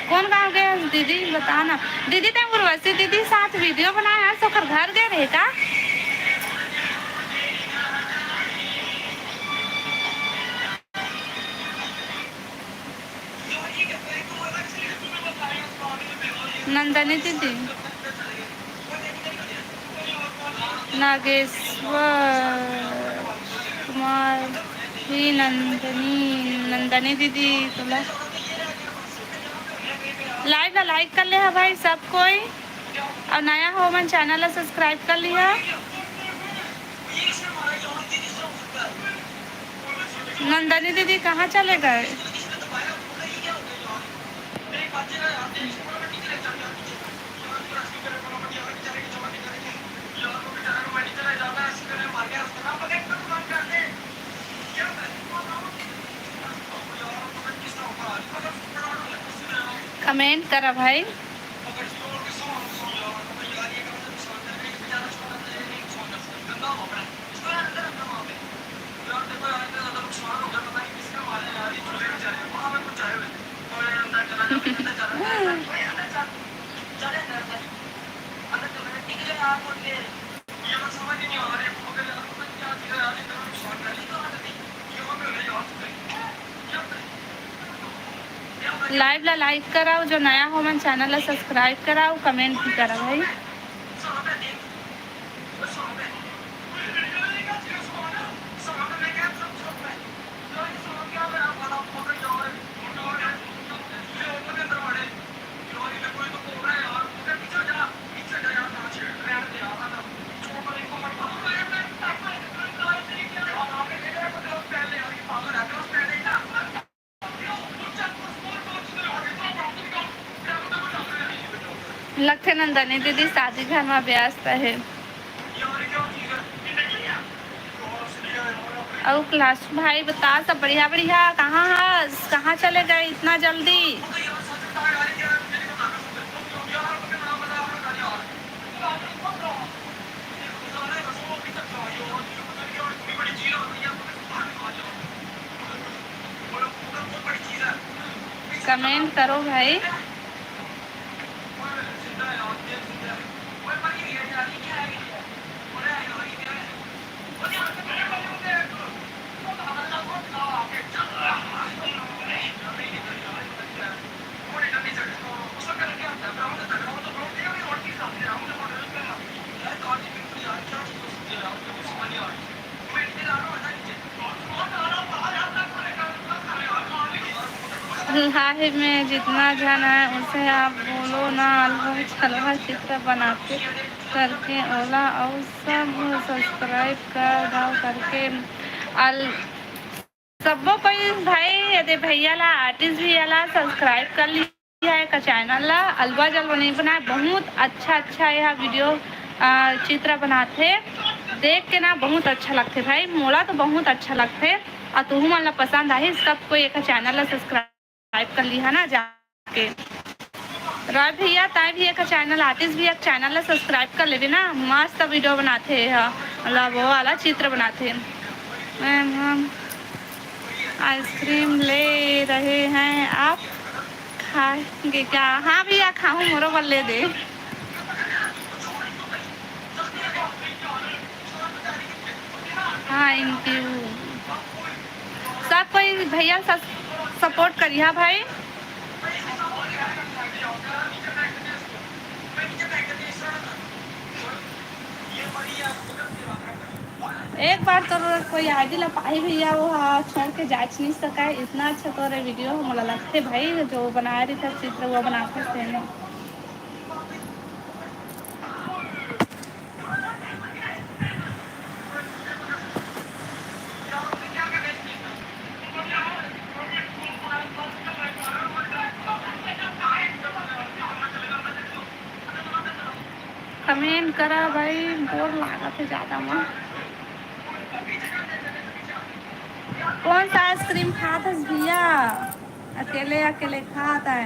कौन गाँव गए हस दीदी, बता ना। दीदी, ते उर्वशी दीदी साथ वीडियो बनाए हस, ओकर घर गए रहे का? नंदनी दीदी। नागेश्वर कुमार ही नंदनी, नंदनी दीदी तोला लाइव ला लाइक कर ले हा भाई सब कोई, और नया हो मन चैनल ला सब्सक्राइब कर लिहा। नंदनी दीदी कहाँ चले गए? कमेंट करा भाई। Live ला like कराओ, जो नया हो मन channel ला subscribe कराओ, comment भी करा भाई। लगथे नंदनी दीदी शादी घर में व्यस्त है। अउ क्लास भाई बता, सब बढ़िया बढ़िया? कहाँ हस, कहाँ चले गए इतना जल्दी? Comment करो भाई। Live में जितना झन है उसे आप बोलो ना, अलवा छलवा चित्र बनाते करके ओला अउ सब subscribe कर दाव करके। अल-, सब्बो कोई भाई, यदि भैया ला, artist भैया ला subscribe कर लिया है का channel ला, अलवा जलवा नहीं बनाए, बहुत अच्छा अच्छा यह video, अ, चित्र बनाथे, देख के ना बहुत अच्छा लगथे भाई, मोला तो बहुत अच्छा लगथे। अउ तुहू मन ला पसंद आही, सब कोई एक channel ला subscribe कर लिहा ना जाके। राय भैया, ताय भी एक channel, artist भी एक channel ला subscribe कर लेबे ना, मस्त video बनाथे ह, मतलब वो वाला चित्र बनाथे। मैम, हम ice cream ले रहे हैं, आप खाएंगे क्या? हाँ भैया, खाऊं, मोरो बर ले दे। हाँ, thank you। सब कोई भैया सब support करिहा भाई। एक बार तो कोई ID ला पाही भैया, वो हा छोड़ के जाच नहीं सका है। इतना अच्छा तोरे video मोला लगथे भाई, जो बनाए रहिथे चित्र, वो बनाथे same। Comment करा भाई, bore लागत हे ज्यादा मन। कौन सा ice cream खात हस भैया? अकेले अकेले खात है।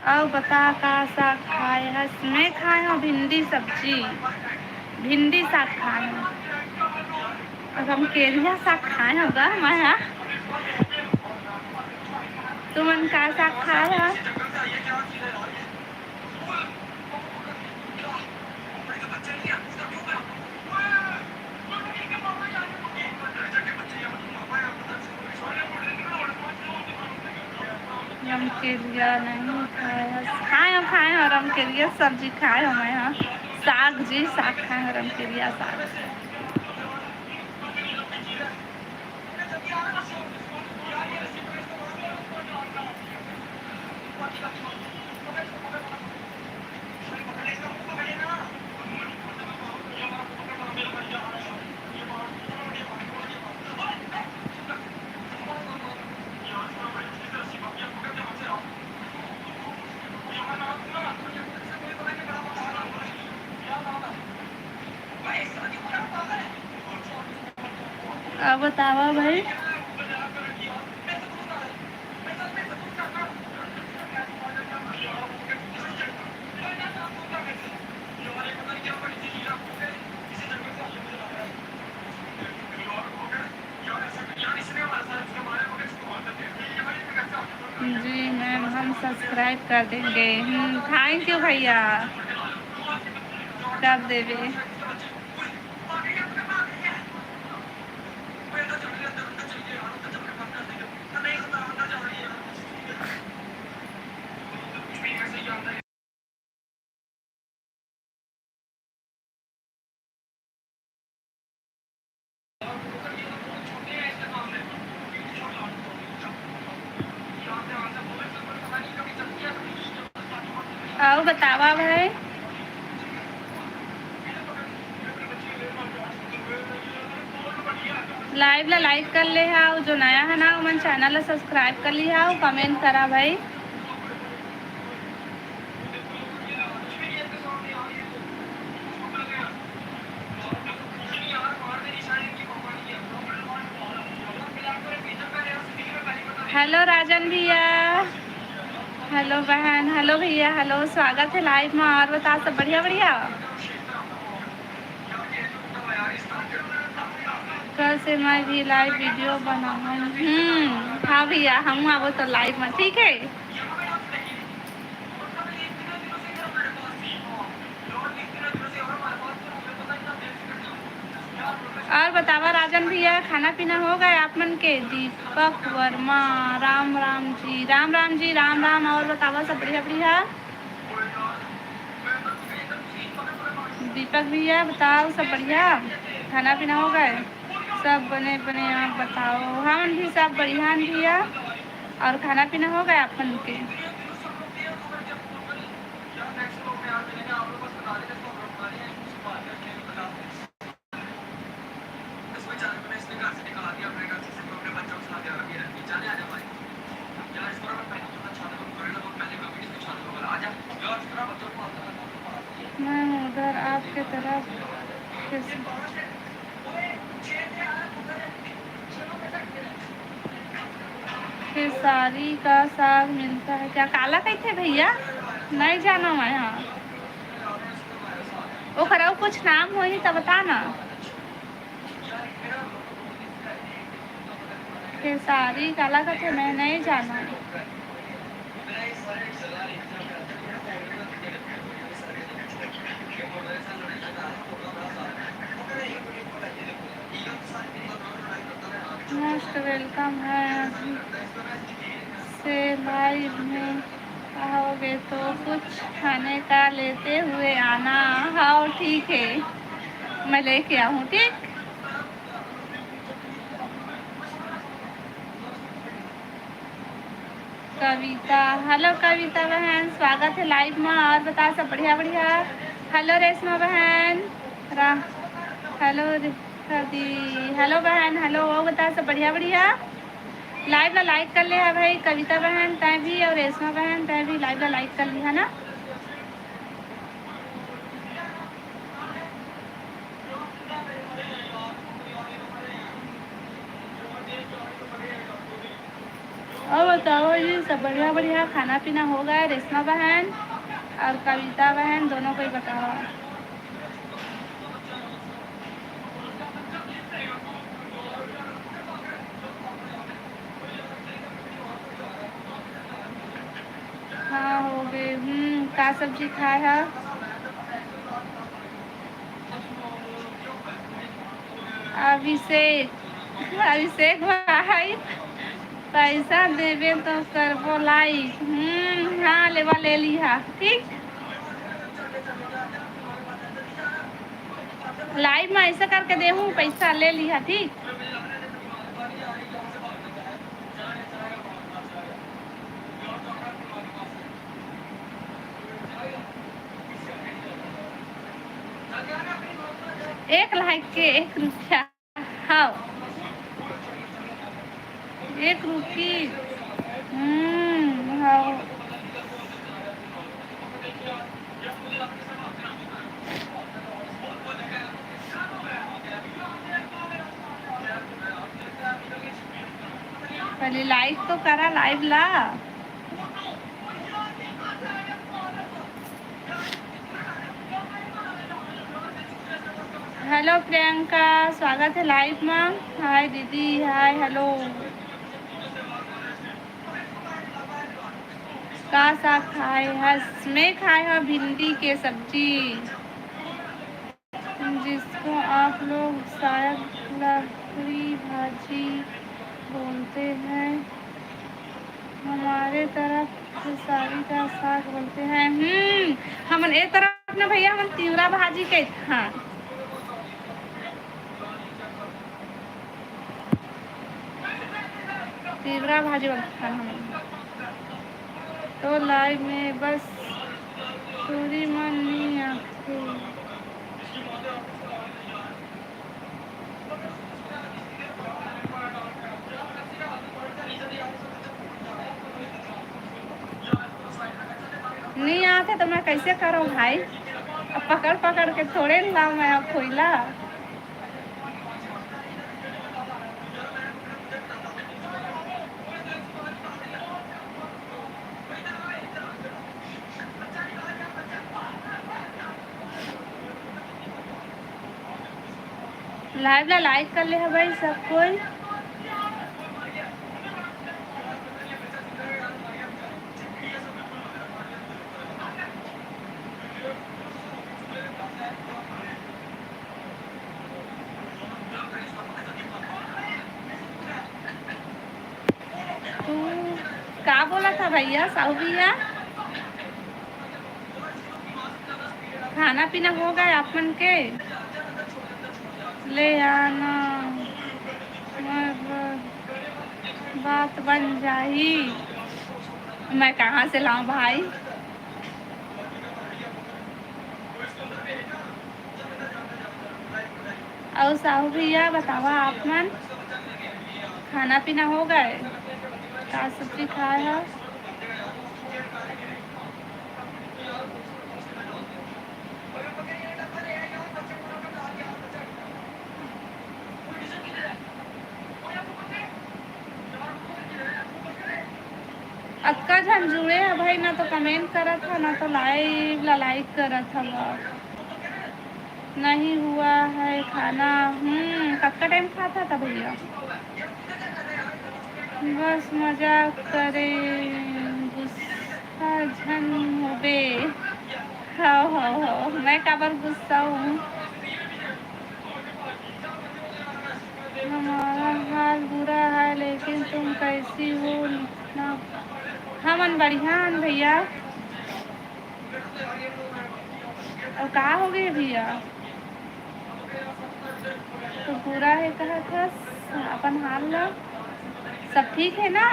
अउ बता, का साग खाए हस? मैं खाए हूँ भिंडी सब्जी, भिंडी साग खाए हूँ। रमकेरिया साग खाए हूँ गा मैं, हाँ। तुमन का साग खाए हो? रमकेरिया नहीं खाए हस? खाए हो, खाए हो, रमकेरिया सब्जी खाए हो मैं, हाँ। साग जी, साग खाए हो, रमकेरिया साग। अब बतावा भाई। जी मैम, हम सब्सक्राइब कर देंगे। हम्म, थैंक यू भैया, कर देबे। अउ बतावा भाई, लाइव ला लाइक कर ले हा, अउ जो नया है ना, ओमन चैनल ला सब्सक्राइब कर लिहा, अउ कमेंट करा भाई। हेलो राजन भैया, हेलो बहन, हेलो भैया, हेलो, स्वागत है लाइव में। और बता, सब बढ़िया बढ़िया? कल से मैं भी लाइव वीडियो बनाऊँ। हम्म, हाँ भैया, हम आवो तो लाइव में, ठीक है। और बतावा राजन भैया, खाना पीना हो गए आप मन के? दीपक वर्मा, राम राम जी, राम राम जी, राम राम। और बतावा, सब बढ़िया बढ़िया? दीपक भैया बताओ, सब बढ़िया? खाना पीना हो गए? सब बने बने, आप बताओ? हम भी सब बढ़िया हैं भैया। और खाना पीना हो गए आप मन के? मैम उधर आपके तरफ कैसे? खेसारी का साग मिलता है क्या? काला कहिथे भैया? नहीं जाना मैं। हाँ, ओकर अउ कुछ नाम होही त बता ना। खेसारी काला कथे, मैं नहीं जाना। मोस्ट वेलकम है। अभी से लाइव में आओगे तो कुछ खाने का लेते हुए आना। हाँ, ठीक है, मैं लेके आऊँ, ठीक। कविता, हेलो कविता बहन, स्वागत है लाइव में। और बता, सब बढ़िया बढ़िया? हेलो रेशमा बहन, रा-, हेलो रे-, दी, हेलो बहन, हेलो। और बता, सब बढ़िया बढ़िया? लाइव ला लाइक कर ले हा भाई, कविता बहन तैं भी और रेशमा बहन तैं भी लाइव ला लाइक कर लिहा ना। और बताओ जी, सब बढ़िया बढ़िया? खाना पीना हो गया रेशमा बहन और कविता बहन दोनों को ही बताओ। हाँ, हो गए। हम्म, का सब्जी खाए हा? अभिषेक, अभिषेक भाई, पैसा देबे तो करबो लाइव। हम्म, हाँ, लेवा ले लिहा, ठीक। लाइव में ऐसा करके देहूँ, पैसा ले लिहा, ठीक। एक लाइक के एक रुपया। हाँ, एक रुपी। हम्म, हाँ। पहले लाइक तो करा लाइव ला। हेलो प्रियंका, स्वागत है लाइव में। हाय दीदी, हाय, हेलो। का साग खाए हस? मैं खाए हव भिंडी के सब्जी, जिसको आप लोग शायद लकड़ी भाजी बोलते हैं, हमारे तरफ खेसारी का साग बोलते हैं। हम्म, हमन ए तरफ ना भैया, हमन तिवरा भाजी के, हाँ, तिवरा भाजी बोलते हैं हमन। तो लाइव में बस टूरी मन नहीं आते। नहीं आते तो मैं कैसे करूँ भाई? अब पकड़ पकड़ के थोड़े लाऊं मैं अब कोयला। लाइव ला लाइक कर ले ह भाई सब कोई। तू का बोला था भैया, साहू भैया? खाना पीना हो गए आप मन के? ले आना, मगर बात बन जाही। मैं कहाँ से लाऊं भाई? अउ साहू भैया, बतावा आप मन, खाना पीना हो गए? का सब्जी खाए ह? अतका झन जुड़े ह भाई, ना तो कमेंट करत ह, ना तो लाइव ला लाइक करत हव। नहीं हुआ है खाना। हम्म, कतका टाइम खाता था भैया? बस मजाक करे, गुस्सा झन होबे। हव, हव, हव, मैं काबर गुस्सा हूँ? हमारा हाल बुरा है, लेकिन तुम कैसी हो ना? हमन बढ़िया हन भैया। अउ का हो गए भैया? तो बुरा है कहत हस अपन हाल ला। सब ठीक है ना?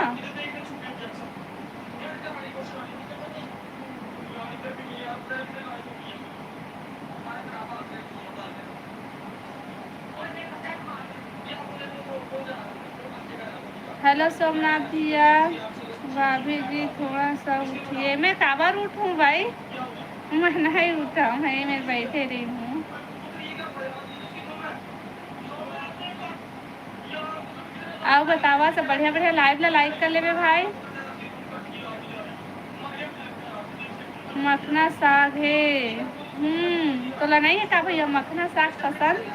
हेलो सोमनाथ भैया, भाभी जी थोड़ा सा उठिए। मैं काबर उठूं भाई, मैं नहीं उठा हूँ, मैं बैठे रही हूँ। अउ बतावा, सब बढ़िया बढ़िया। लाइव ला लाइक कर लेबे भाई। मखना साग हे। हम्म, तोला नहीं है का भैया मखना साग पसंद?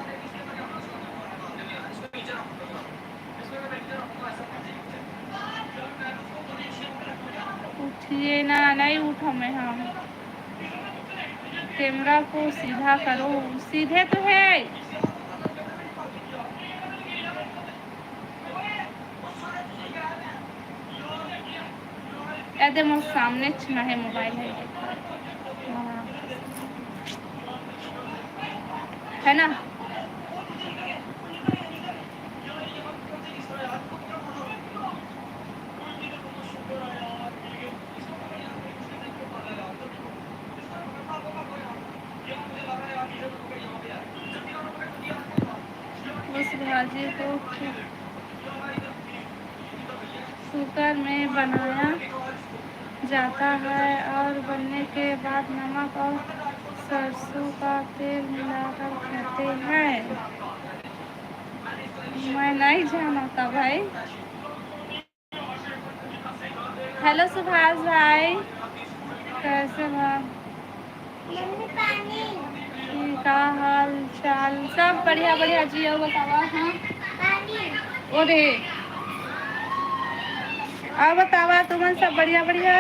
उठिए ना, नहीं उठा मैं हम। कैमरा को सीधा करो, सीधे तो है। ए दे मोर सामने छिना है मोबाइल है, है ना? उस भाजी को कुकर में बनाया जाता है और बनने के बाद नमक और सरसों का तेल मिलाकर खाते हैं। मैं नहीं जानता भाई। हेलो सुभाष भाई, कैसे बा? का हाल चाल? सब बढ़िया बढ़िया जी, अउ बतावा। हाँ, ओ दे, अउ बतावा, तुमन सब बढ़िया बढ़िया?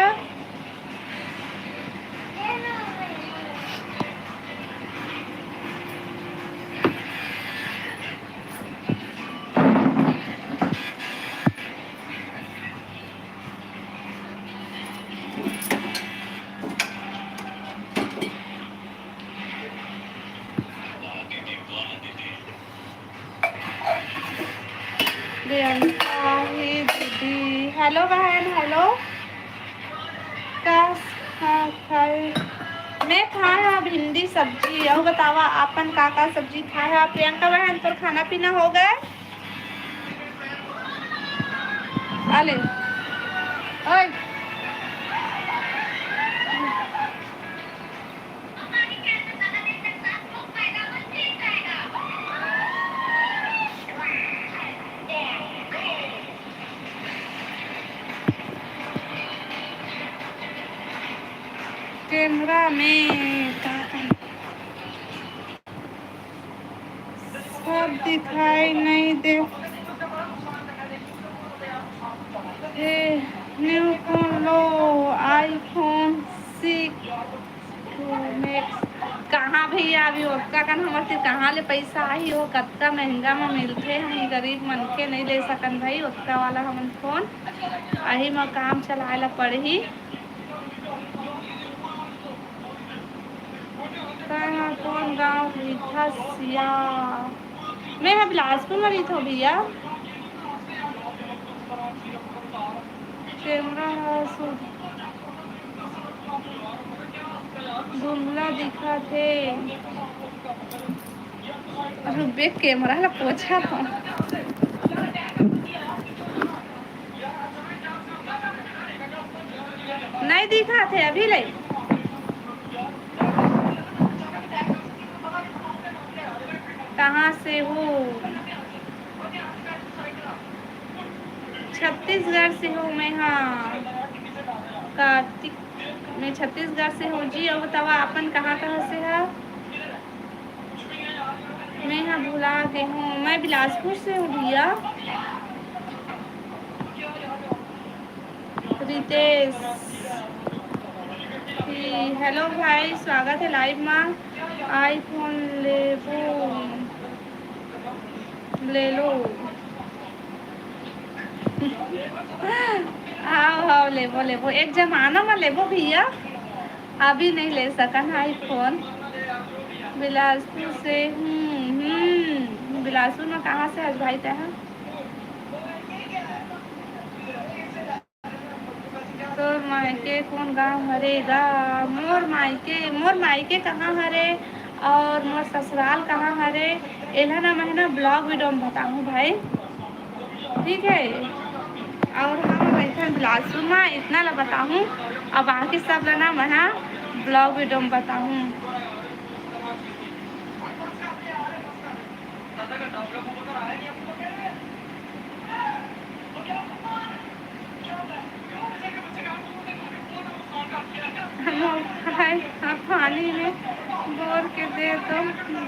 प्रियंका ही दीदी, hello बहन, hello। का, का खाए? मैं खाए हव भिंडी सब्जी। अउ बतावा, आपन का का सब्जी खाए हव? प्रियंका बहन, तोर खाना पीना हो गए? आले। ओए। कैमरा में का, का? सब दिखाई नहीं दे। ए, new phone लो, iPhone six Pro Max। कहाँ भैया, अभी ओतका कन हमर से कहाँ ले पैसा आही? वो कतका महंगा में मिलथे, हम गरीब मनखे नहीं ले सकन भाई ओतका वाला हमन फोन। अही म काम चलाए ला पड़ही। तैं ह कोन गाँव रहिथस या? मैं ह बिलासपुर म रहिथों भैया। कैमरा ह सु-, धुंधला दिखत हे। रुक बे, कैमरा ला पोछत हँव। नहीं दिखत हे अभी ले। कहाँ से हो? छत्तीसगढ़ से हूँ मैं। हाँ, कार्तिक, मैं छत्तीसगढ़ से हूँ जी। अउ बतावा, आपन कहाँ कहाँ से है? मैं हाँ भुला गई हूँ, मैं बिलासपुर से हूँ भैया। रितेश, hello भाई, स्वागत है live मा। iPhone लेबो, ले लो। हाव, हाव, लेबो, लेबो। एक जमाना मा लेबो भैया, अभी नहीं ले सकन iPhone। बिलासपुर से, हम्म, हम्म, बिलासपुर मा कहाँ से हस भाई तैं? तोर मायके कोन गाँव हरे गा? मोर मायके, मोर मायके कहाँ हरे और मोर ससुराल कहाँ हरे, एला ना मैं ना vlog video में बताहूँ भाई, ठीक है? और हम बैठन बिलासपुर में, इतना ला बताहूँ, अब बाकी सब ला ना मैं vlog video में बताहूँ। मोर भाई ह पानी में बोर के दे दो,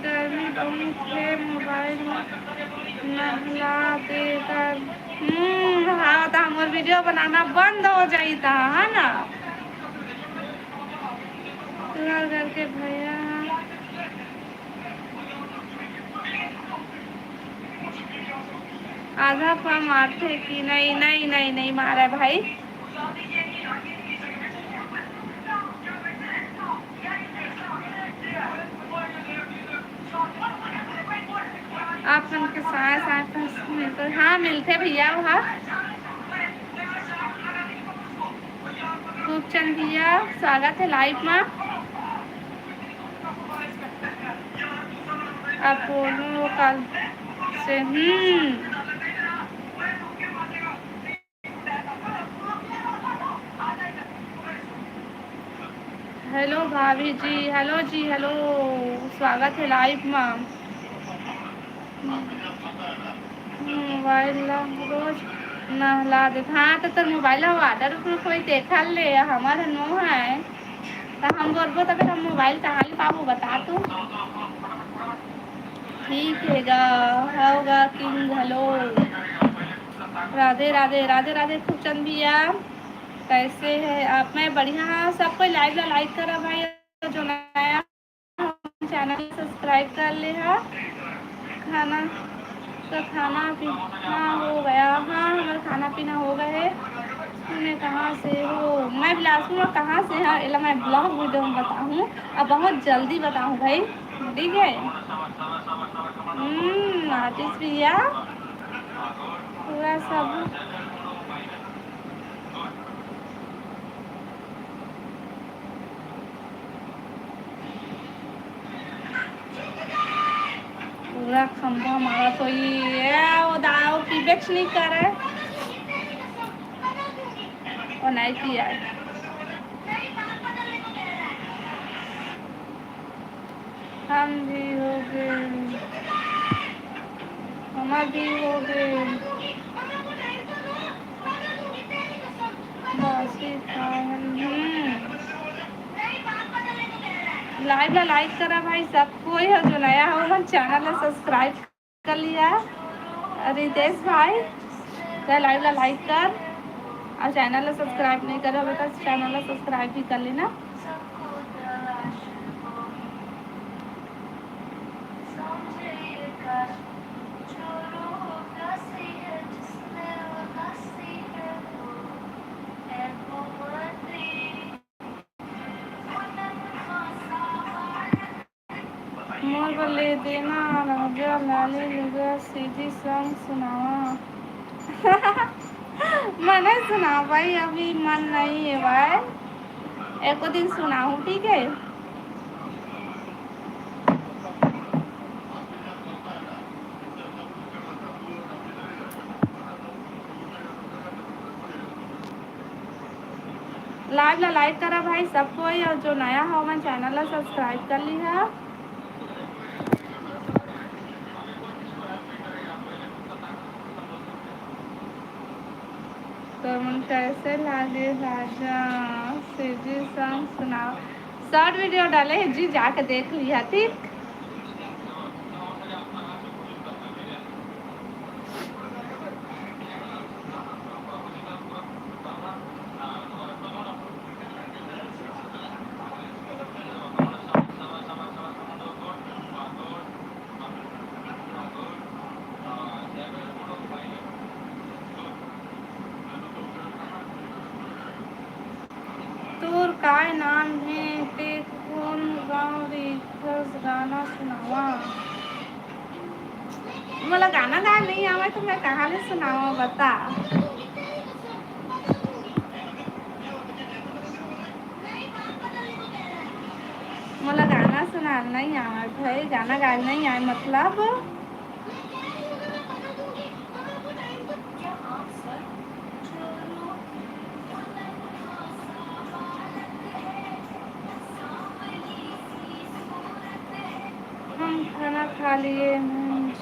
गर्मी बहुत हे, मोबाइल में नहला दे कर। हम्म, हाँ, त हमर video बनाना बंद हो जाई त, है ना? तुहर घर के भैया आधा पा मारथे कि नहीं? नहीं, नहीं, नहीं मारा भाई। आप मन के साय साय पस मिलथे। हाँ, मिलथे भैया, वहाँ। खूबचंद भैया, स्वागत है live मा। अपोलो कल से, हम्म। Hello भाभी जी, hello जी, hello, स्वागत है live मा। मोबाइल ला रोज नहला देत। हाँ, त तोर मोबाइल ला waterproof होई, देखा ले, हमर नो है। त हम बोलबो, त फिर हम मोबाइल कहाँ ले पाबो, बता तू। ठीक है गा, होगा किंग, hello। राधे, राधे, राधे, राधे, खूबचंद भैया। कैसे है आप? मैं बढ़िया हाँ। सब कोई live ला like करा भाई, जो नया channel subscribe कर ले हा। खाना तो खाना पीना हो गया? हाँ, हमारा खाना पीना हो गया है। मैं कहाँ से हो? मैं बिलासपुर में। कहाँ से है? एला मैं vlog video में बताहूँ, अब बहुत जल्दी बताहूँ भाई, ठीक है? हम्म, आर्टिस्ट भैया। पूरा सब पूरा खंभा मारत होही। ए, ओ दा-, ओ पीबेच नइ करे। ओ नइ पियाय। हम भी हो गए, हमर भी हो गए। बासी खावन, हम्म। Live ला like करा भाई, सब कोई हो जो नया हो, हमर channel ला subscribe कर लिहा। रितेश भाई, त live ला like कर, अउ channel ला subscribe नइ करे होबे त channel ला subscribe भी कर लेना। मोर बर ले देना राजा लाली लुगा, सीधी song सुनावा। मैं नइ सुना पाई, अभी मन नइ हे भाई, एको दिन सुनाहूँ, ठीक हे। Live ला like करा भाई सब कोई, अउ जो नया हो, हमर channel ला subscribe कर लिहा। तुमन कैसे लागे राजा? सीधी song सुनावा। Short video डाले हे जी, जाके देख लिहा, ठीक? तोर काय नाम हे, ते कोन गाँव रहिथस, गाना सुनावा। मोला गाना गाए नइ आवय, त मैं कहाँ ले सुनावा, बता। मोला गाना सुनाए नइ आवय भाई, गाना गाए नइ आवय, मतलब। हम खाना खा लिए हैं,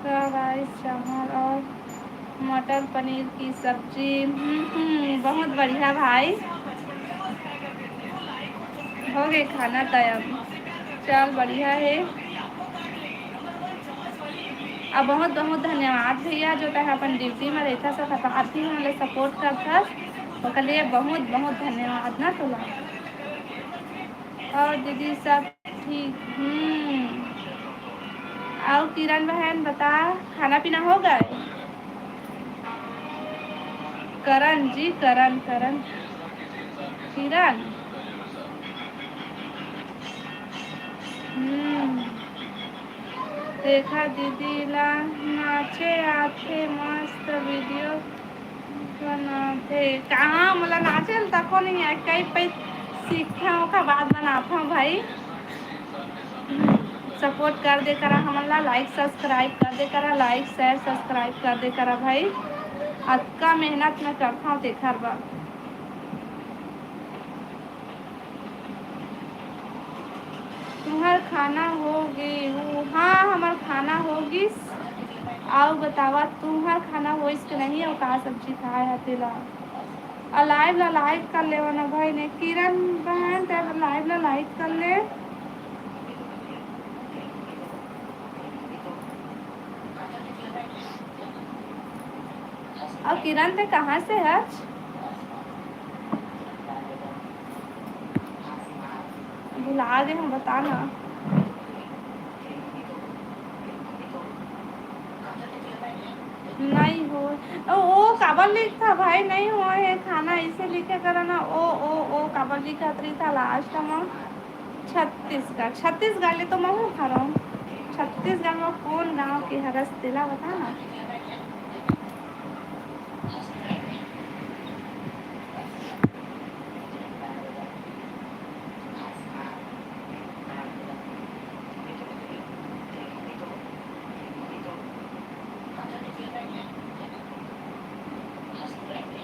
fried rice, चावल और मटर पनीर की सब्जी। हम्म, हम्म, बहुत बढ़िया भाई, हो गए खाना तैयार। चल, बढ़िया हे। अब बहुत बहुत धन्यवाद भैया, जो तैं अपन duty में रहिथस, सब आती हमला support करथस, ओकर लिए बहुत बहुत धन्यवाद ना तोला। और दीदी सब ठीक, हम्म। अउ किरण बहन बता, खाना पीना हो गए? करण जी, करण, करण, किरण। हम्म। रेखा दीदी ला नाचे आथे, मस्त video बनाथे। कहाँ मोला नाचे ल तको नइ आय, कई पइत सीखथंव, ओकर बाद बनाथंव भाई। Support कर दे करा हमन ला, like subscribe कर दे करा, like share subscribe कर दे करा भाई। अतका मेहनत मैं करथंव तेखर बर। तुम्हर खाना हो गे? हाँ, हमर खाना हो गिस। अउ बतावा, तुम्हर खाना होइस के नहीं, अउ का सब्जी खाए हा तेला? अउ live ला like कर लेवा ना भाई ने, किरण बहन, तैं live ला like कर ले। अउ किरण, तैं कहाँ से हच? भुला गे हँव, बता ना। नहीं हो, ओ, ओ काबर लिखथा भाई, नहीं होए हे खाना, अइसे लिखे करा ना, ओ, ओ, ओ काबर लिखत रहिथा last म। छत्तीसगढ़, छत्तीसगढ़ ले तो महूँ हरंव। छत्तीसगढ़ म कोन गाँव के हरस, तेला बता ना।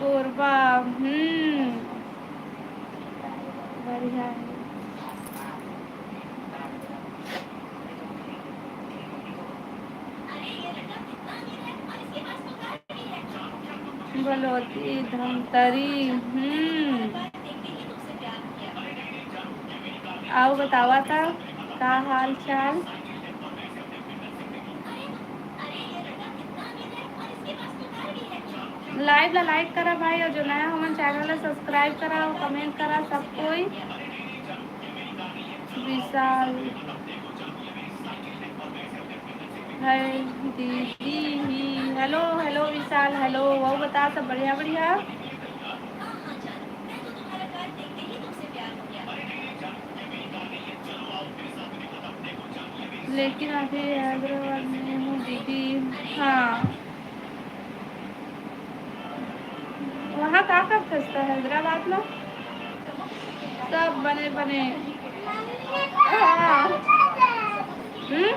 कोरबा। हम्म, बढ़िया है। बलोदी, धमतरी। हम्म, अउ बतावा त का हाल चाल? Live ला like करा भाई, अउ जो नया हमन channel ला subscribe करा अउ comment करा सब कोई। विशाल, हाय दीदी ही, hello hello विशाल, hello। अउ बता, सब बढ़िया बढ़िया? लेकिन अभी हैदराबाद में हूँ दीदी। हाँ, वहाँ का का खस्ता हैदराबाद में? सब बने बने। हाँ। हम्म?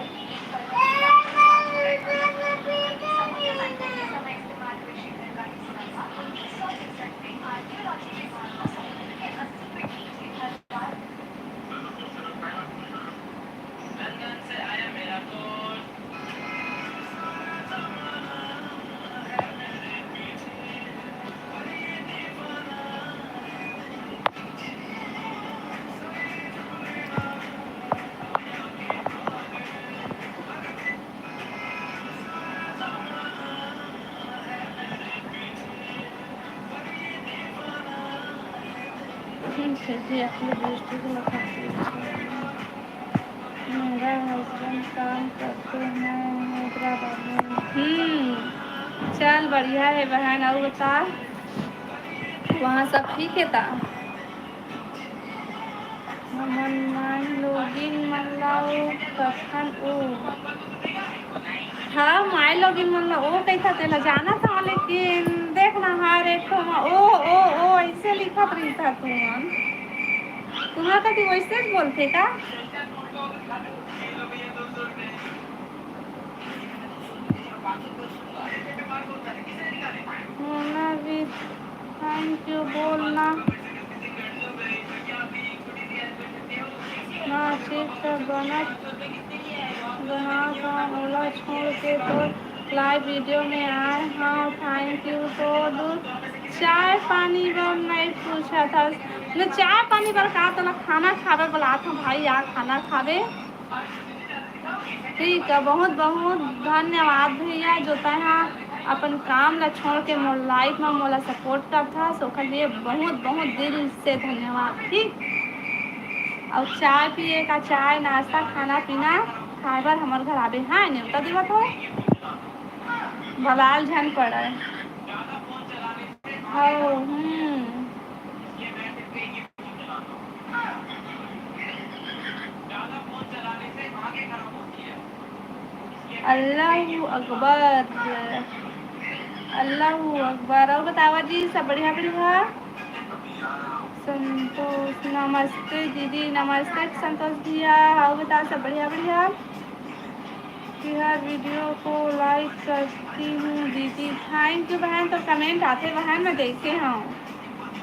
ठीक है जी, आप लोग दोस्तों को लगा दीजिए। मेरा husband काम करते हैं हैदराबाद में। हम्म, चल बढ़िया है बहन। अउ बता, वहाँ सब ठीक है ता? हमन माई लोगिन मन ला ओ कथन ओ। हाँ, माई लोगिन मन ला ओ कहिथा, तेला जानत हव, लेकिन देख ना, हर एक ठो मा ओ, ओ, ओ, ऐसे लिखत रहिथा तुमन। तुम्हार कति वैसे ज बोलथे का? मोना भी thank you बोलना। हाँ, ठीक है, बनत, बनात हूँ, ओला छोड़ के तो live video में आए हव। Thank you। तो दू चाय पानी बर नहीं पूछा था। न चाय पानी बर का, तोला खाना खावे बुलात हव भाई, आ खाना खावे। ठीक है, बहुत बहुत धन्यवाद भैया, जो तैं हा अपन काम ला छोड़ के मोर live में मोला support करथस, ओकर लिए बहुत बहुत दिल से धन्यवाद। ठीक, अउ चाय पिए का, चाय नाश्ता खाना पीना खाए बर हमर घर आबे, हाँ, नेवता देवत हो, बलाल झन पड़े। हाँ, हम्म। अल्लाहू अकबर, अल्लाहू अकबर। अउ बतावा जी, सब बढ़िया बढ़िया? संतोष, नमस्ते दीदी। नमस्ते संतोष भैया। अउ बता, सब बढ़िया बढ़िया? कि हर video को like करती हूँ दीदी। Thank you बहन, तो comment आथे बहन, मैं देखे हूँ।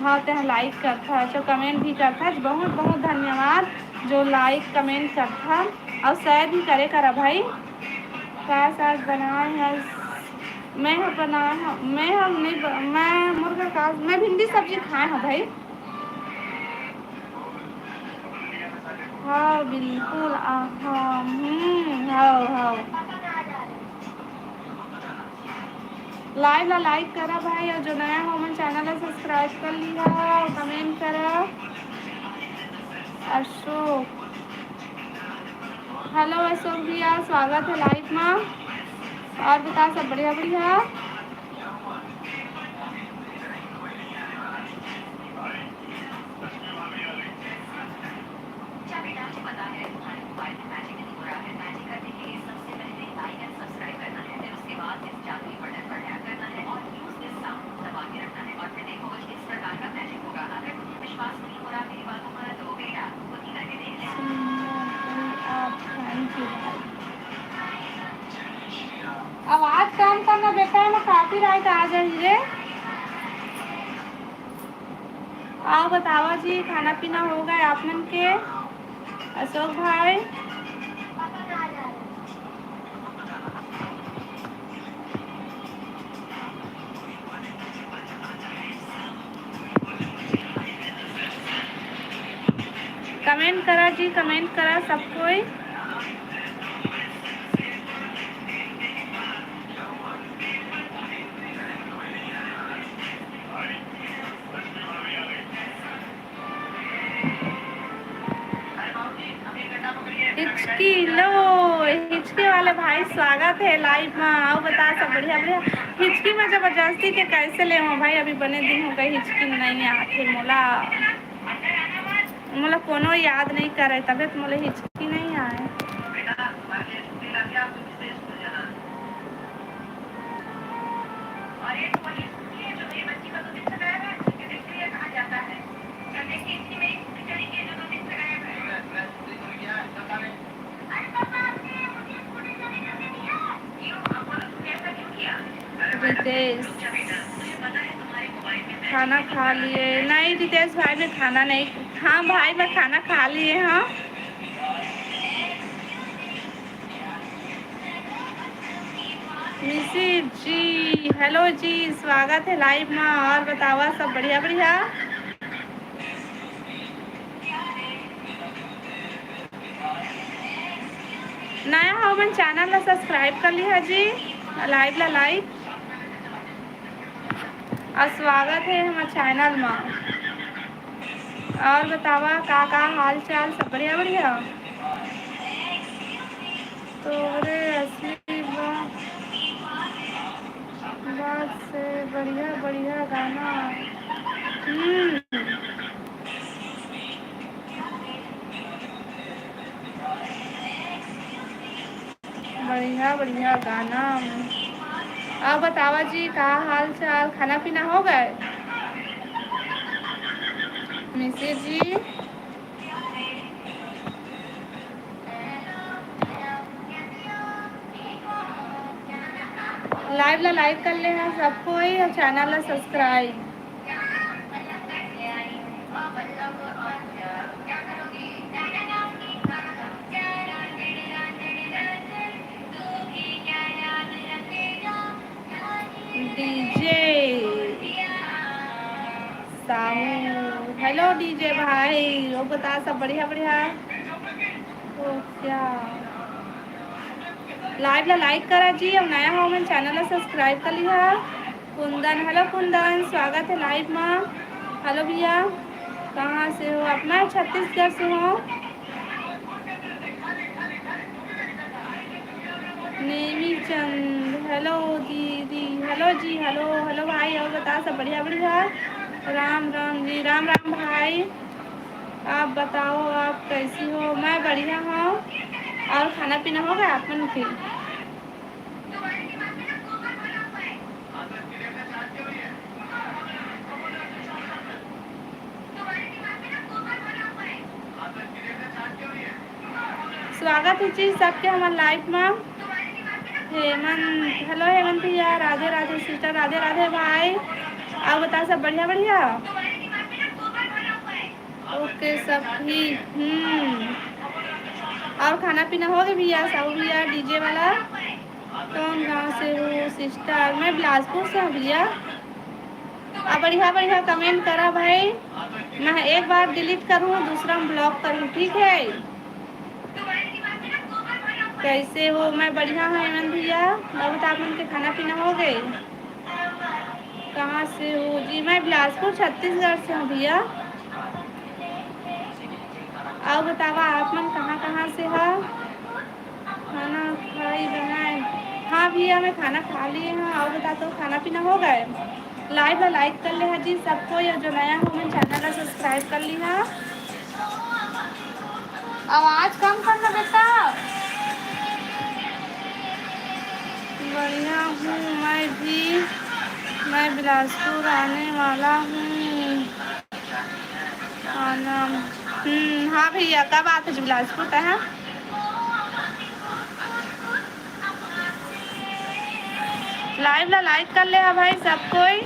हाँ, तें like करथस, जो comment भी करथस, बहुत बहुत धन्यवाद, जो like comment करथस अउ share भी करे करा भाई। का साग बनाए हस? मैं ह बनाए ह, मैं ह नहीं ब-, मैं मुर्गा का, मैं भिंडी सब्जी खाए हव भाई। हाँ, बिल्कुल, आ, हाँ, हम्म, हाँ, हाँ। Live ला like करा भाई, अउ जो नया हो, हमन channel ला subscribe कर लिहा, comment करा। अशोक, hello अशोक भैया, स्वागत है live मा। अउ बता, सब बढ़िया बढ़िया? आवाज कम करना बेटा, एमा copyright आ जाही रे। अउ बतावा जी, खाना पीना हो गए आप मन के? अशोक भाई, comment करा जी, comment करा सब कोई। हिचकी लो, हिचकी वाले भाई, स्वागत हे live मा। अउ बता, सब बढ़िया बढ़िया? हिचकी में जबरदस्ती के कैसे लेवं भाई? अभी बने दिन हो गए, हिचकी नहीं आथे मोला। मोला कोनो याद नहीं करे, तबे तो मोला हिचकी नहीं आए। रितेश, खाना खा लिए? नहीं रितेश भाई, मैं खाना नहीं, हाँ भाई, मैं खाना खा लिए। हाँ मिसिर जी, hello जी, स्वागत हे live मा। अउ बतावा, सब बढ़िया बढ़िया? नया हो मन, channel ला subscribe कर लिहा जी, live ला like। अउ स्वागत हे हमर channel मा। अउ बतावा, का का हाल चाल, सब बढ़िया बढ़िया? तोरे असली बा-, बात से बढ़िया बढ़िया गाना। हम्म। बढ़िया बढ़िया गाना। अउ बतावा जी, का हाल चाल, खाना पीना हो गए? मिसिर जी, live ला like कर लेहा सब कोई अउ channel ला subscribe। DJ Sahu, hello DJ भाई, अउ बता, सब बढ़िया बढ़िया? तो क्या live ला like करा जी, अउ नया हो मन channel ला subscribe कर लिहा। कुंदन, hello कुंदन, स्वागत हे live मा। Hello भैया, कहाँ से हो आप? मैं छत्तीसगढ़ से हूँ। नेमी चंद, hello दीदी, hello जी, hello, hello भाई, अउ बता, सब बढ़िया बढ़िया? राम राम जी, राम राम भाई। आप बताओ, आप कैसी हो? मैं बढ़िया हूँ। अउ खाना पीना हो गए आप मन के? स्वागत हे जी सबके हमर live मा। हेमंत, hello हेमंत भैया, राधे राधे sister, राधे राधे भाई। अउ बता, सब बढ़िया बढ़िया? OK, सब ठीक। हम्म, अउ खाना पीना हो गए भैया, साहू भैया, DJ वाला? कौन गांव से हो sister? मैं बिलासपुर से हूँ भैया। अउ बढ़िया बढ़िया comment करा भाई, मैं एक बार delete करूँ, दूसरा में block करूँ, ठीक है? कैसे हो? मैं बढ़िया हूँ हेमंत भैया। अउ बता, आप मन के खाना पीना हो गए? कहाँ से हो जी? मैं बिलासपुर छत्तीसगढ़ से हूँ भैया। अउ बतावा, आप मन कहाँ कहाँ से हा? खाना खाई बनाए? हाँ भैया, मैं खाना खा लिए हूँ। अउ बता, तो खाना पीना हो गए? Live ला like कर लेहा जी सब कोई, अउ जो नया हो मन channel ला subscribe कर लिहा। आवाज कम करना बेटा। बढ़िया हूँ मैं भी, मैं बिलासपुर आने वाला हूँ। आना, हम्म, हाँ भैया, कब आते बिलासपुर तैं? Live ला like कर लेहा भाई सब कोई।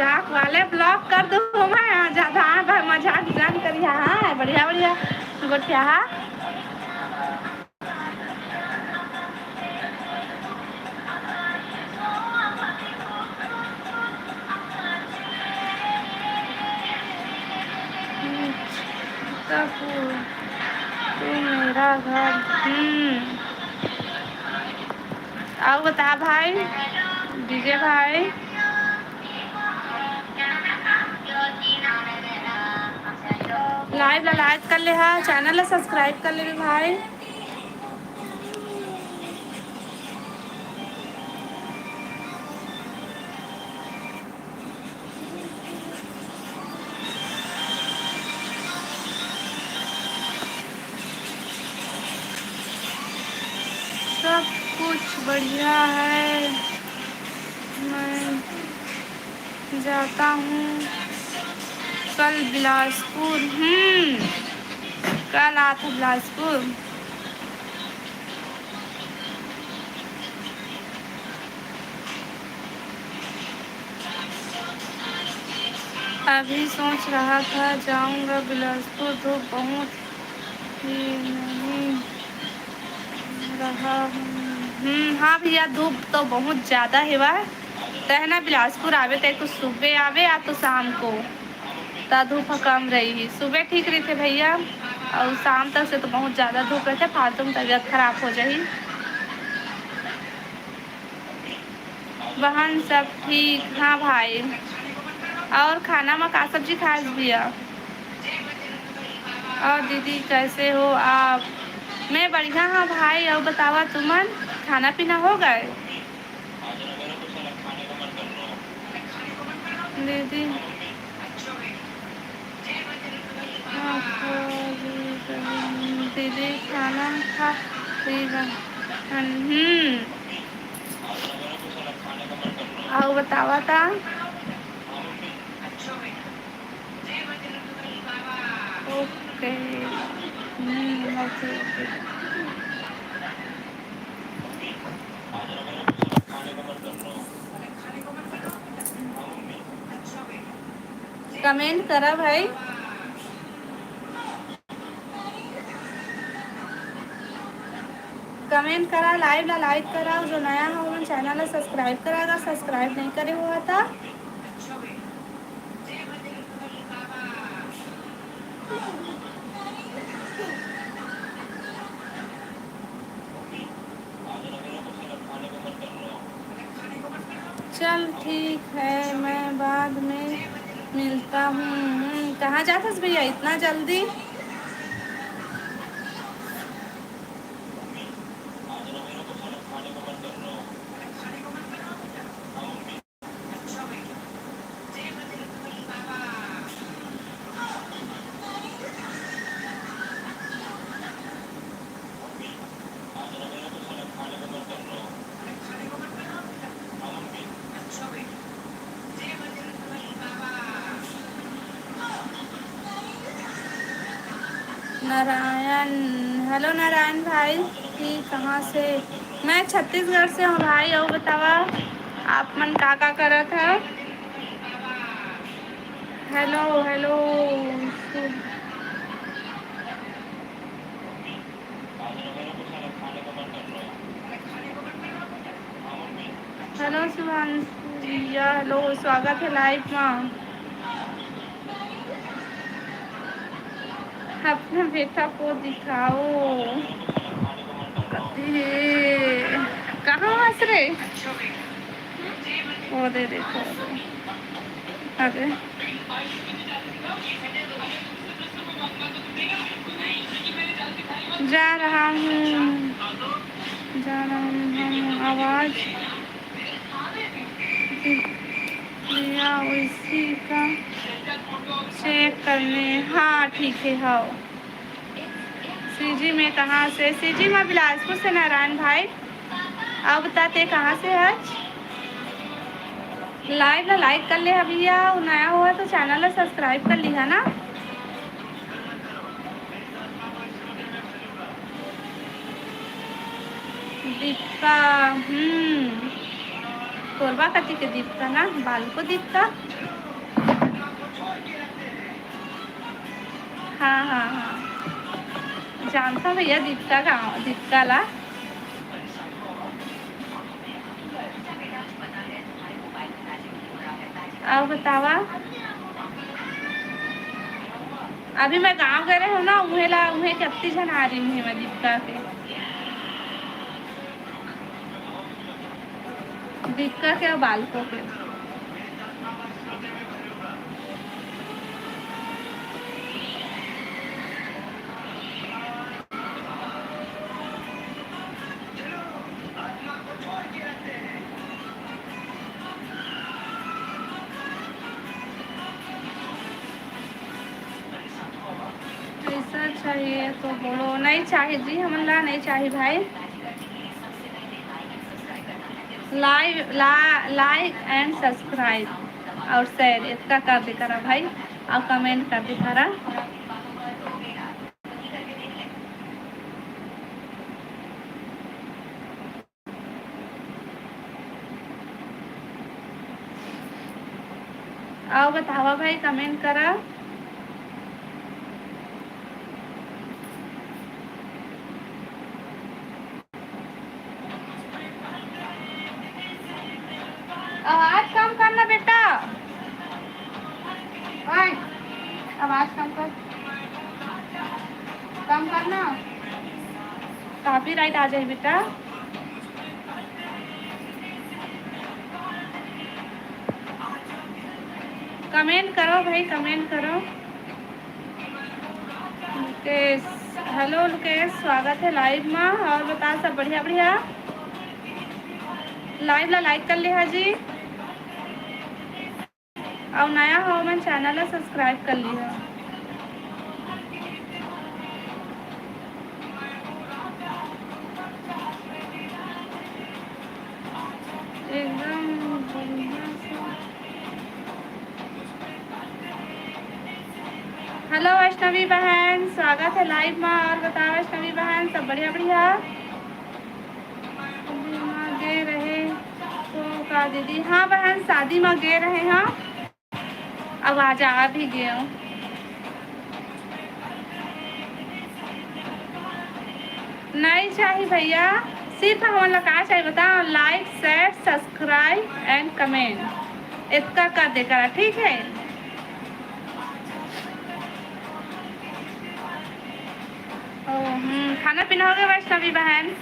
मजाक वाले ब्लॉक कर दो। मैं ज्यादा, हाँ भाई, मजाक जान करिया। हाँ, बढ़िया बढ़िया गोठिया। हाँ, तब तू मेरा घर। हम्म। अउ बता भाई, डीजे भाई। लाइव ला लाइक कर ले हा, चैनल ला सब्सक्राइब कर ले भाई। सब कुछ बढ़िया है, मैं जाता हूँ कल बिलासपुर। हम्म, कल आता बिलासपुर। अभी सोच रहा था जाऊंगा बिलासपुर, धूप बहुत ही नहीं रहा हूँ। हम्म, हाँ भैया, धूप तो बहुत ज्यादा हेवा। तहना बिलासपुर आवे ते कुछ सुबह आवे या तो शाम को, त धूप ह कम रही। सुबह ठीक रहिथे भैया, अउ शाम तक से तो बहुत ज्यादा धूप रहिथे, फालतू में तबीयत खराब हो जाही। बहन सब ठीक? हाँ भाई। और खाना में का सब्जी खाए भैया? और दीदी कैसे हो आप? मैं बढ़िया हाँ भाई। और बतावा तुमन, खाना पीना हो गए? दीदी, दीदी खाना खा ली बहन। हम्म। अउ बतावा ता। ओके। हम्म, ओके, ओके। कमेंट करा भाई, कमेंट करा, लाइव ला लाइक करा, जो नया हो ओमन चैनल ला सब्सक्राइब करा, अगर सब्सक्राइब नहीं करे हुआ था। चल ठीक है, मैं बाद में मिलता हूँ। हम्म, कहाँ जाथस भैया इतना जल्दी? नारायण, हेलो नारायण भाई, कि कहाँ से? मैं छत्तीसगढ़ से हूँ भाई। और बतावा, आप मन का का करत है? Hello, hello. हेलो शिवांशु भैया, हेलो, स्वागत है लाइव में। अपना बेटा को दिखाओ। कति हे? कहाँ हंस रे? वो दे देखो। अरे। जा रहा हूँ, जा रहा हूँ, हम आवाज भैया उसी का चेक करने। हाँ, ठीक है, हाँ। सीजी में कहाँ से? सीजी में बिलासपुर से नारायण भाई। अब बता, ते कहाँ से है? लाइव ला लाइक कर ले हा भैया, अउ नया हुआ तो चैनल ला सब्सक्राइब कर लिहा ना। दीपिका, हम्म, कोरबा कति के दीपिका ना, बालको दीपिका। हाँ, हाँ, हाँ। जानता भैया दीपिका गाँव, दीपिका ला। अउ बतावा, अभी मैं गाँव गए रहे हूँ ना, उहे ला, उहे के अत्ती झन आ रही हूँ मैं दीपिका के। दीपिका के अउ बालको के। पैसा चाहिए तो बोलो। नहीं चाहिए जी, हमन ला नहीं चाहिए भाई। Live, ला, like and subscribe और share इतना कर दे करा भाई, और comment कर दे करा। अउ बतावा भाई, comment करा। आवाज कम करना बेटा, ओए, आवाज कम कर, कम करना, copyright आ जाए बेटा। Comment करो भाई, comment करो। लुकेश, hello लुकेश, स्वागत है live में। और बता, सब बढ़िया बढ़िया? Live ला like कर लिहा जी, और नया हो मन channel ला subscribe कर लिहा। एकदम बढ़िया से। Hello वैष्णवी बहन, स्वागत है live में। और बताओ वैष्णवी बहन, सब बढ़िया बढ़िया? शादी में गए रहे तो का दीदी? हाँ बहन, शादी में गए रहे, हाँ। अब आज आ भी गए हो। नहीं चाहिए भैया, सिर्फ हमन ला का चाहिए बताओ? Like, share, subscribe and comment, इतना कर दे करा, ठीक है? ओ, हम्म, खाना पीना हो गया वैष्णवी बहन?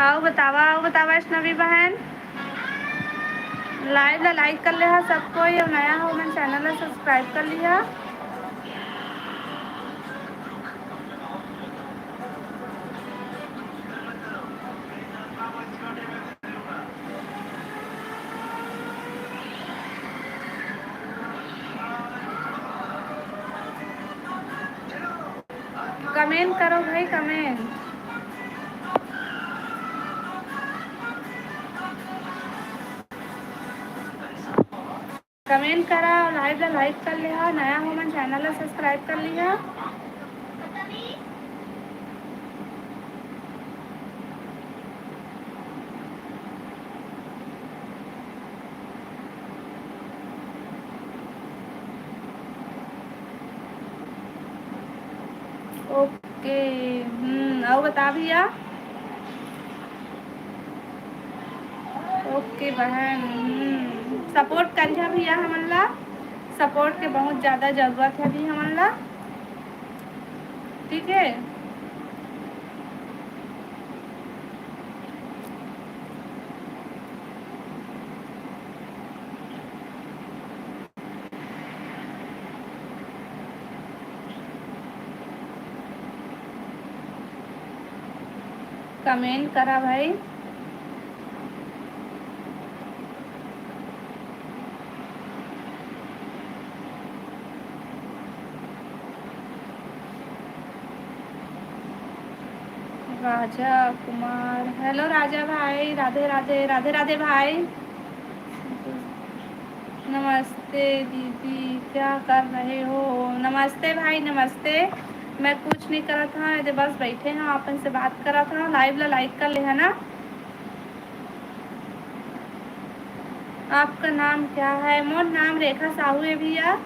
आओ बतावा, आओ बतावा वैष्णवी बहन। Live ला like कर लिहा सब कोई, अउ नया हो मन channel ला subscribe कर लिहा। Comment करो भाई, comment। Comment करा, live ला like कर लिहा, नया हो मन channel ला subscribe कर लिहा। OK, हम्म, अउ बता भैया। OK बहन, हम्म, support करिहा भैया हमन ला, support के बहुत ज्यादा जरूरत है अभी हमन ला, ठीक है। Comment करा भाई। राजा कुमार, hello राजा भाई, राधे राधे, राधे राधे भाई। नमस्ते। नमस्ते दीदी, क्या कर रहे हो? नमस्ते भाई, नमस्ते। मैं कुछ नहीं करत हूँ, ये बस बैठे हैं, आपन से बात करत हूँ। Live ला like कर ले है ना। आपका नाम क्या है? मोर नाम रेखा साहू है भैया।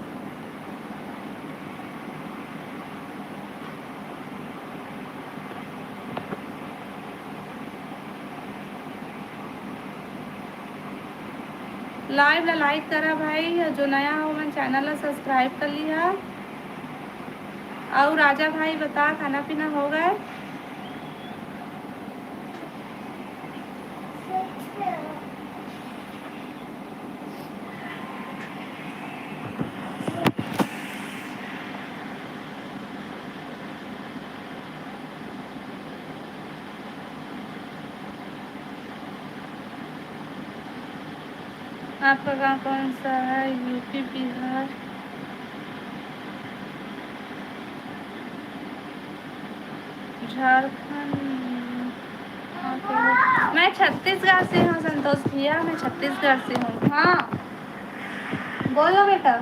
Live ला like करा भाई, और जो नया हो मन channel ला subscribe कर लिहा। और राजा भाई बता, खाना पीना हो गए? आपका गांव कौन सा है? यूपी, बिहार, झारखंड। मैं छत्तीसगढ़ से हूँ संतोष भैया, मैं छत्तीसगढ़ से हूँ। हाँ, बोलो बेटा।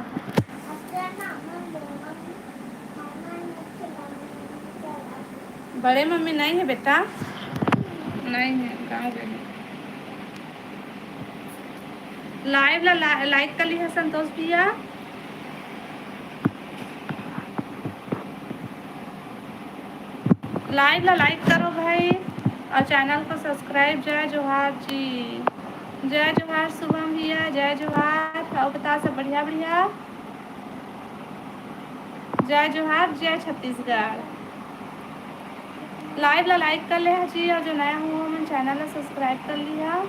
बड़े मम्मी नहीं है बेटा, नहीं है, गाँव गए हैं। Live ला ला-, like कर लिहा संतोष भैया। Live ला like करो भाई, और channel को subscribe। जय जोहार जी, जय जोहार शुभम भैया, जय जोहार। और बता सब बढ़िया बढ़िया। जय जोहार, जय छत्तीसगढ़। Live ला like कर ले हा जी, और जो नया हुआ मन channel ला subscribe कर लिहा।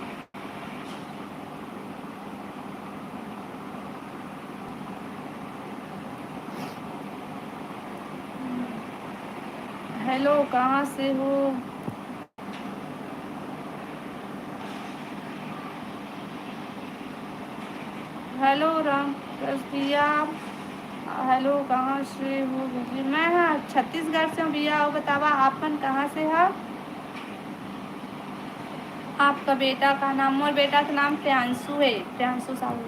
Hello, कहाँ से हो? Hello राम प्रकाश भैया, hello, कहाँ से हो भैया? मैं हाँ छत्तीसगढ़ से हूँ भैया। और बतावा, आप मन कहाँ से हो? आपका बेटा का नाम? मोर बेटा का नाम प्रियांशु है, प्रियांशु साहू।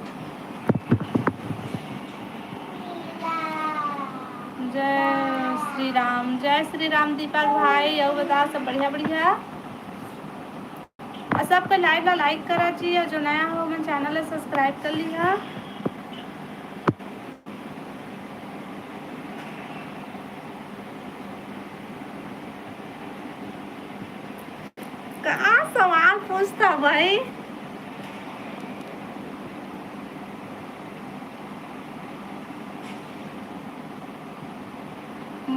जय श्री राम, जय श्री राम दीपक भाई। और बता, सब बढ़िया बढ़िया? और सबको live ला like करा जी, और जो नया हो मन channel ला subscribe कर लिहा। का सवाल पूछता भाई?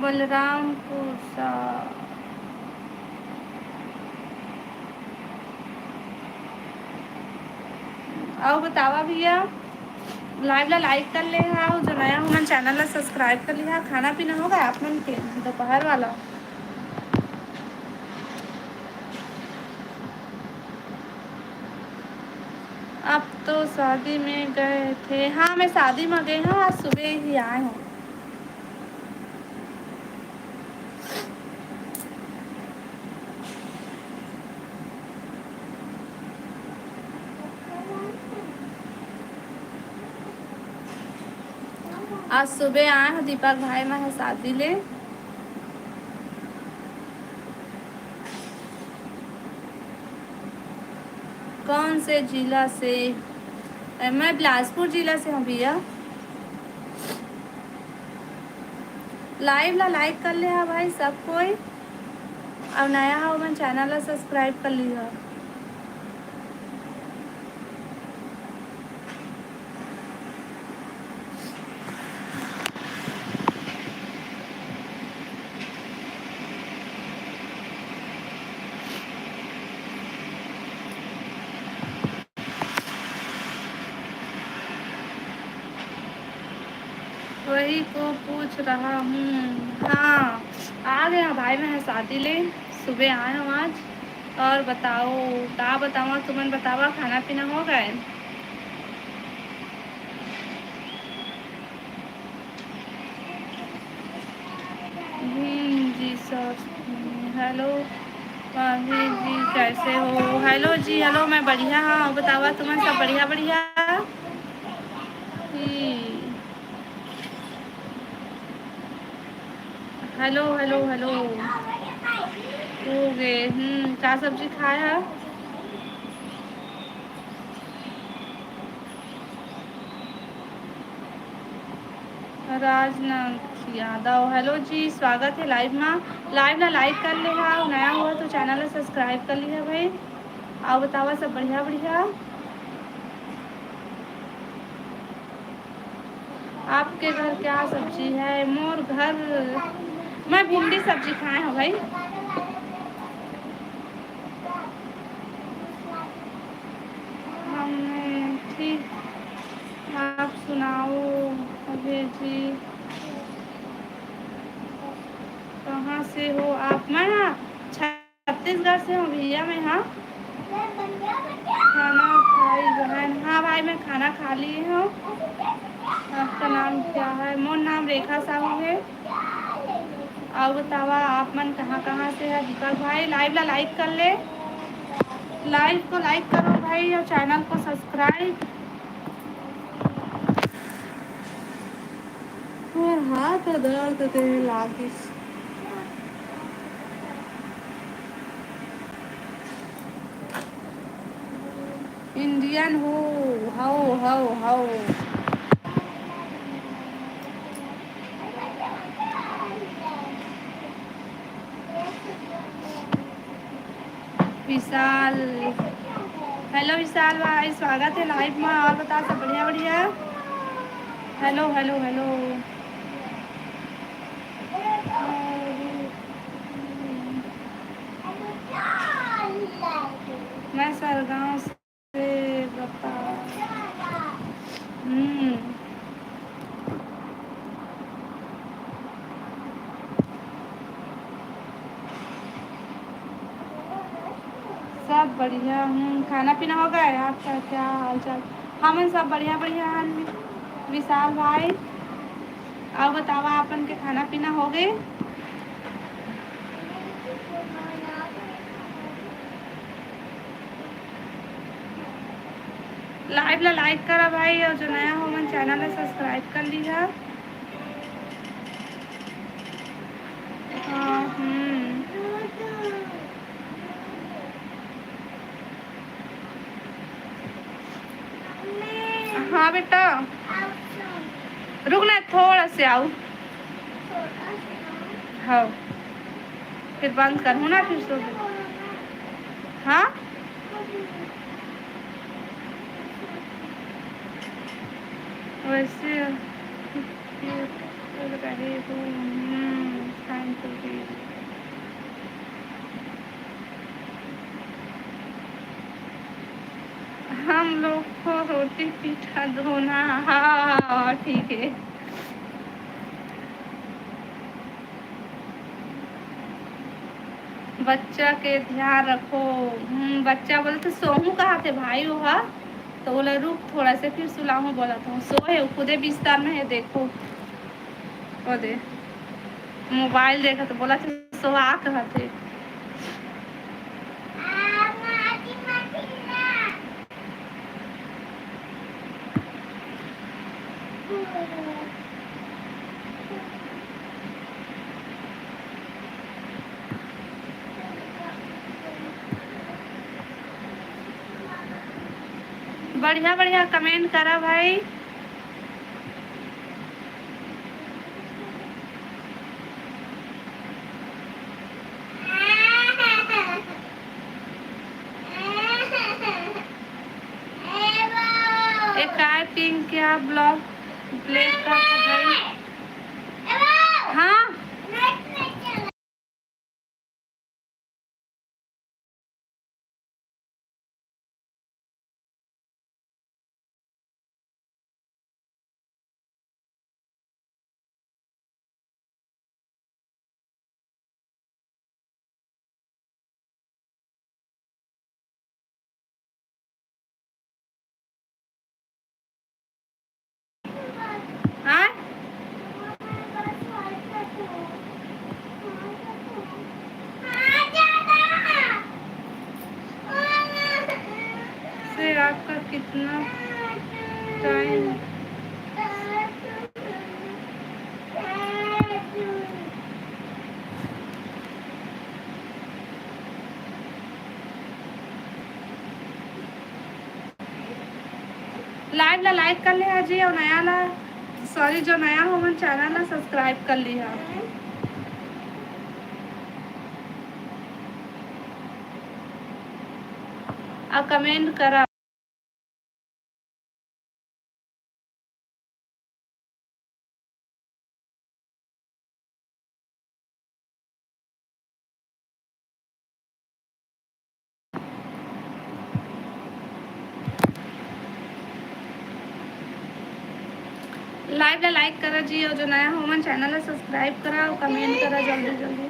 बलरामपुर सा। और बतावा भैया, live ला like कर ले हा, और जो नया हो मन channel ला subscribe कर लिहा। खाना पीना हो गए आप मन के दोपहर वाला? आप तो शादी में गए थे। हाँ, मैं शादी में गई हूँ, आज सुबह ही आए हूँ। आज सुबह आए हूँ दीपक भाई, मैं ह शादी ले। कौन से जिला से? अ, मैं बिलासपुर जिला से हूँ भैया। Live ला like कर ले हा भाई सब कोई, और नया हो मन channel ला subscribe कर लिहा। वही को पूछ रहा हूँ। हाँ, आ गया भाई, मैं ह शादी ले, सुबह आए हूँ आज। और बताओ, का बतावा, तुमन बतावा, खाना पीना हो गए? हम्म, जी सर। Hello, भाभी जी, कैसे हो? Hello जी, hello, मैं बढ़िया हाँ। बतावा, तुमन सब बढ़िया, बढ़िया? जी। Hello, hello, hello. हो गे। हम्म, का सब्जी खाए ह? राजनाथ यादव, हेलो जी, स्वागत है लाइव में। लाइव ला लाइक कर ले हा, नया हुआ तो चैनल ला सब्सक्राइब कर लिहा भाई। अउ बतावा, सब बढ़िया, बढ़िया? आपके घर क्या सब्जी है? मोर घर, मैं भिंडी सब्जी खाए हूँ भाई। हमने ठीक, आप सुनाओ अभय जी, कहाँ से हो आप? मैं हाँ, छत्तीसगढ़ से हूँ भैया मैं। हाँ, खाना खाई बहन? हाँ भाई, मैं खाना खा ली हूँ। आपका नाम क्या है? मोर नाम रेखा साहू है। अउ बतावा, आप मन कहाँ कहाँ से है? दीपक भाई, लाइव ला लाइक कर ले, लाइव को लाइक करो भाई, अउ चैनल को सब्सक्राइब। मोर हाथ ह दर्द देहे लागिस। इंडियन हो, हव, हव, हव। विशाल, हेलो विशाल भाई, स्वागत है लाइव में। और बता, सब बढ़िया, बढ़िया? Hello, hello, hello. मैं सरगांव से, बता। हम्म। सब बढ़िया। हम्म, खाना पीना हो गए? आपका क्या हाल चाल? हमन सब बढ़िया, बढ़िया हन। विशाल भाई, अउ बतावा, आपन के खाना पीना हो गए? लाइव ला लाइक करा भाई, अउ जो नया हो मन चैनल ला सब्सक्राइब कर लिहा। हाँ, हम्म। हाँ बेटा, रुक ना, थोड़ा से आऊ। हाँ, फिर बंद करूँ ना, फिर सो जाऊँ। हाँ, वैसे रहे हो। हम्म, thank you जी। हम लोग को रोटी पीठा धोना। हाँ, हाँ, हाँ, ठीक है। बच्चा के ध्यान रखो। हम्म, बच्चा बोले तो सोहू कहा थे भाई, वो हा, तो बोला, "रुक थोड़ा से, फिर सुलाहूँ," बोला था। सोए, खुदे बिस्तर में है, देखो, वो दे, मोबाइल देखा तो बोला था, "सोआ," कहा थे। बढ़िया बढ़िया कमेंट करा भाई। ए, काय पिंक क्या ब्लॉग प्ले कर भाई? हाँ, हाँ? ला like कर लिहा जी, अउ नया ला, sorry, जो नया हो मन channel ला subscribe कर लिहा। आ comment करा। Live ला like करा जी, अउ जो नया हो मन channel ला subscribe करा अउ comment करा जल्दी जल्दी।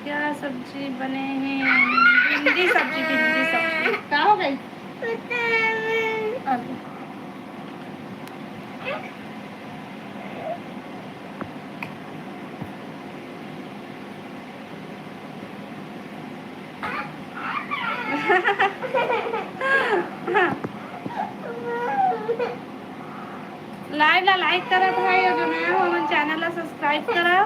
क्या सब्जी बने हे? भिंडी सब्जी, भिंडी सब्जी। का हो गई? आलू। Live ला like करा भाई, अउ जो नया हो मन channel ला subscribe करा।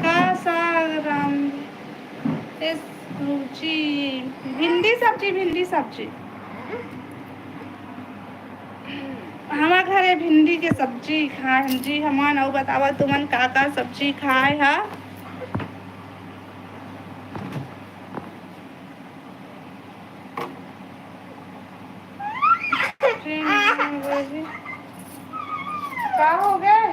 का साग राम? ए, सब्जी, भिंडी सब्जी, भिंडी सब्जी। हमर घरे भिंडी के सब्जी खाए हन जी हमन। अउ बतावा तुमन का का सब्जी खाए हा? का हो गए?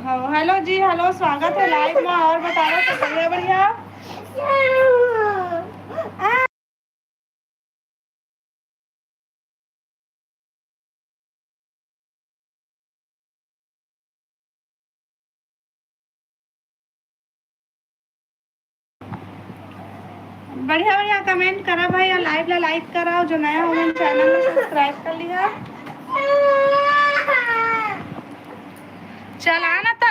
हाँ, hello जी, hello, स्वागत है live में। और बता रहे सब बढ़िया, बढ़िया? बढ़िया बढ़िया comment करा भाई, अउ live ला like करा, अउ जो नया हो मन channel ला subscribe कर लिहा। चला ना त।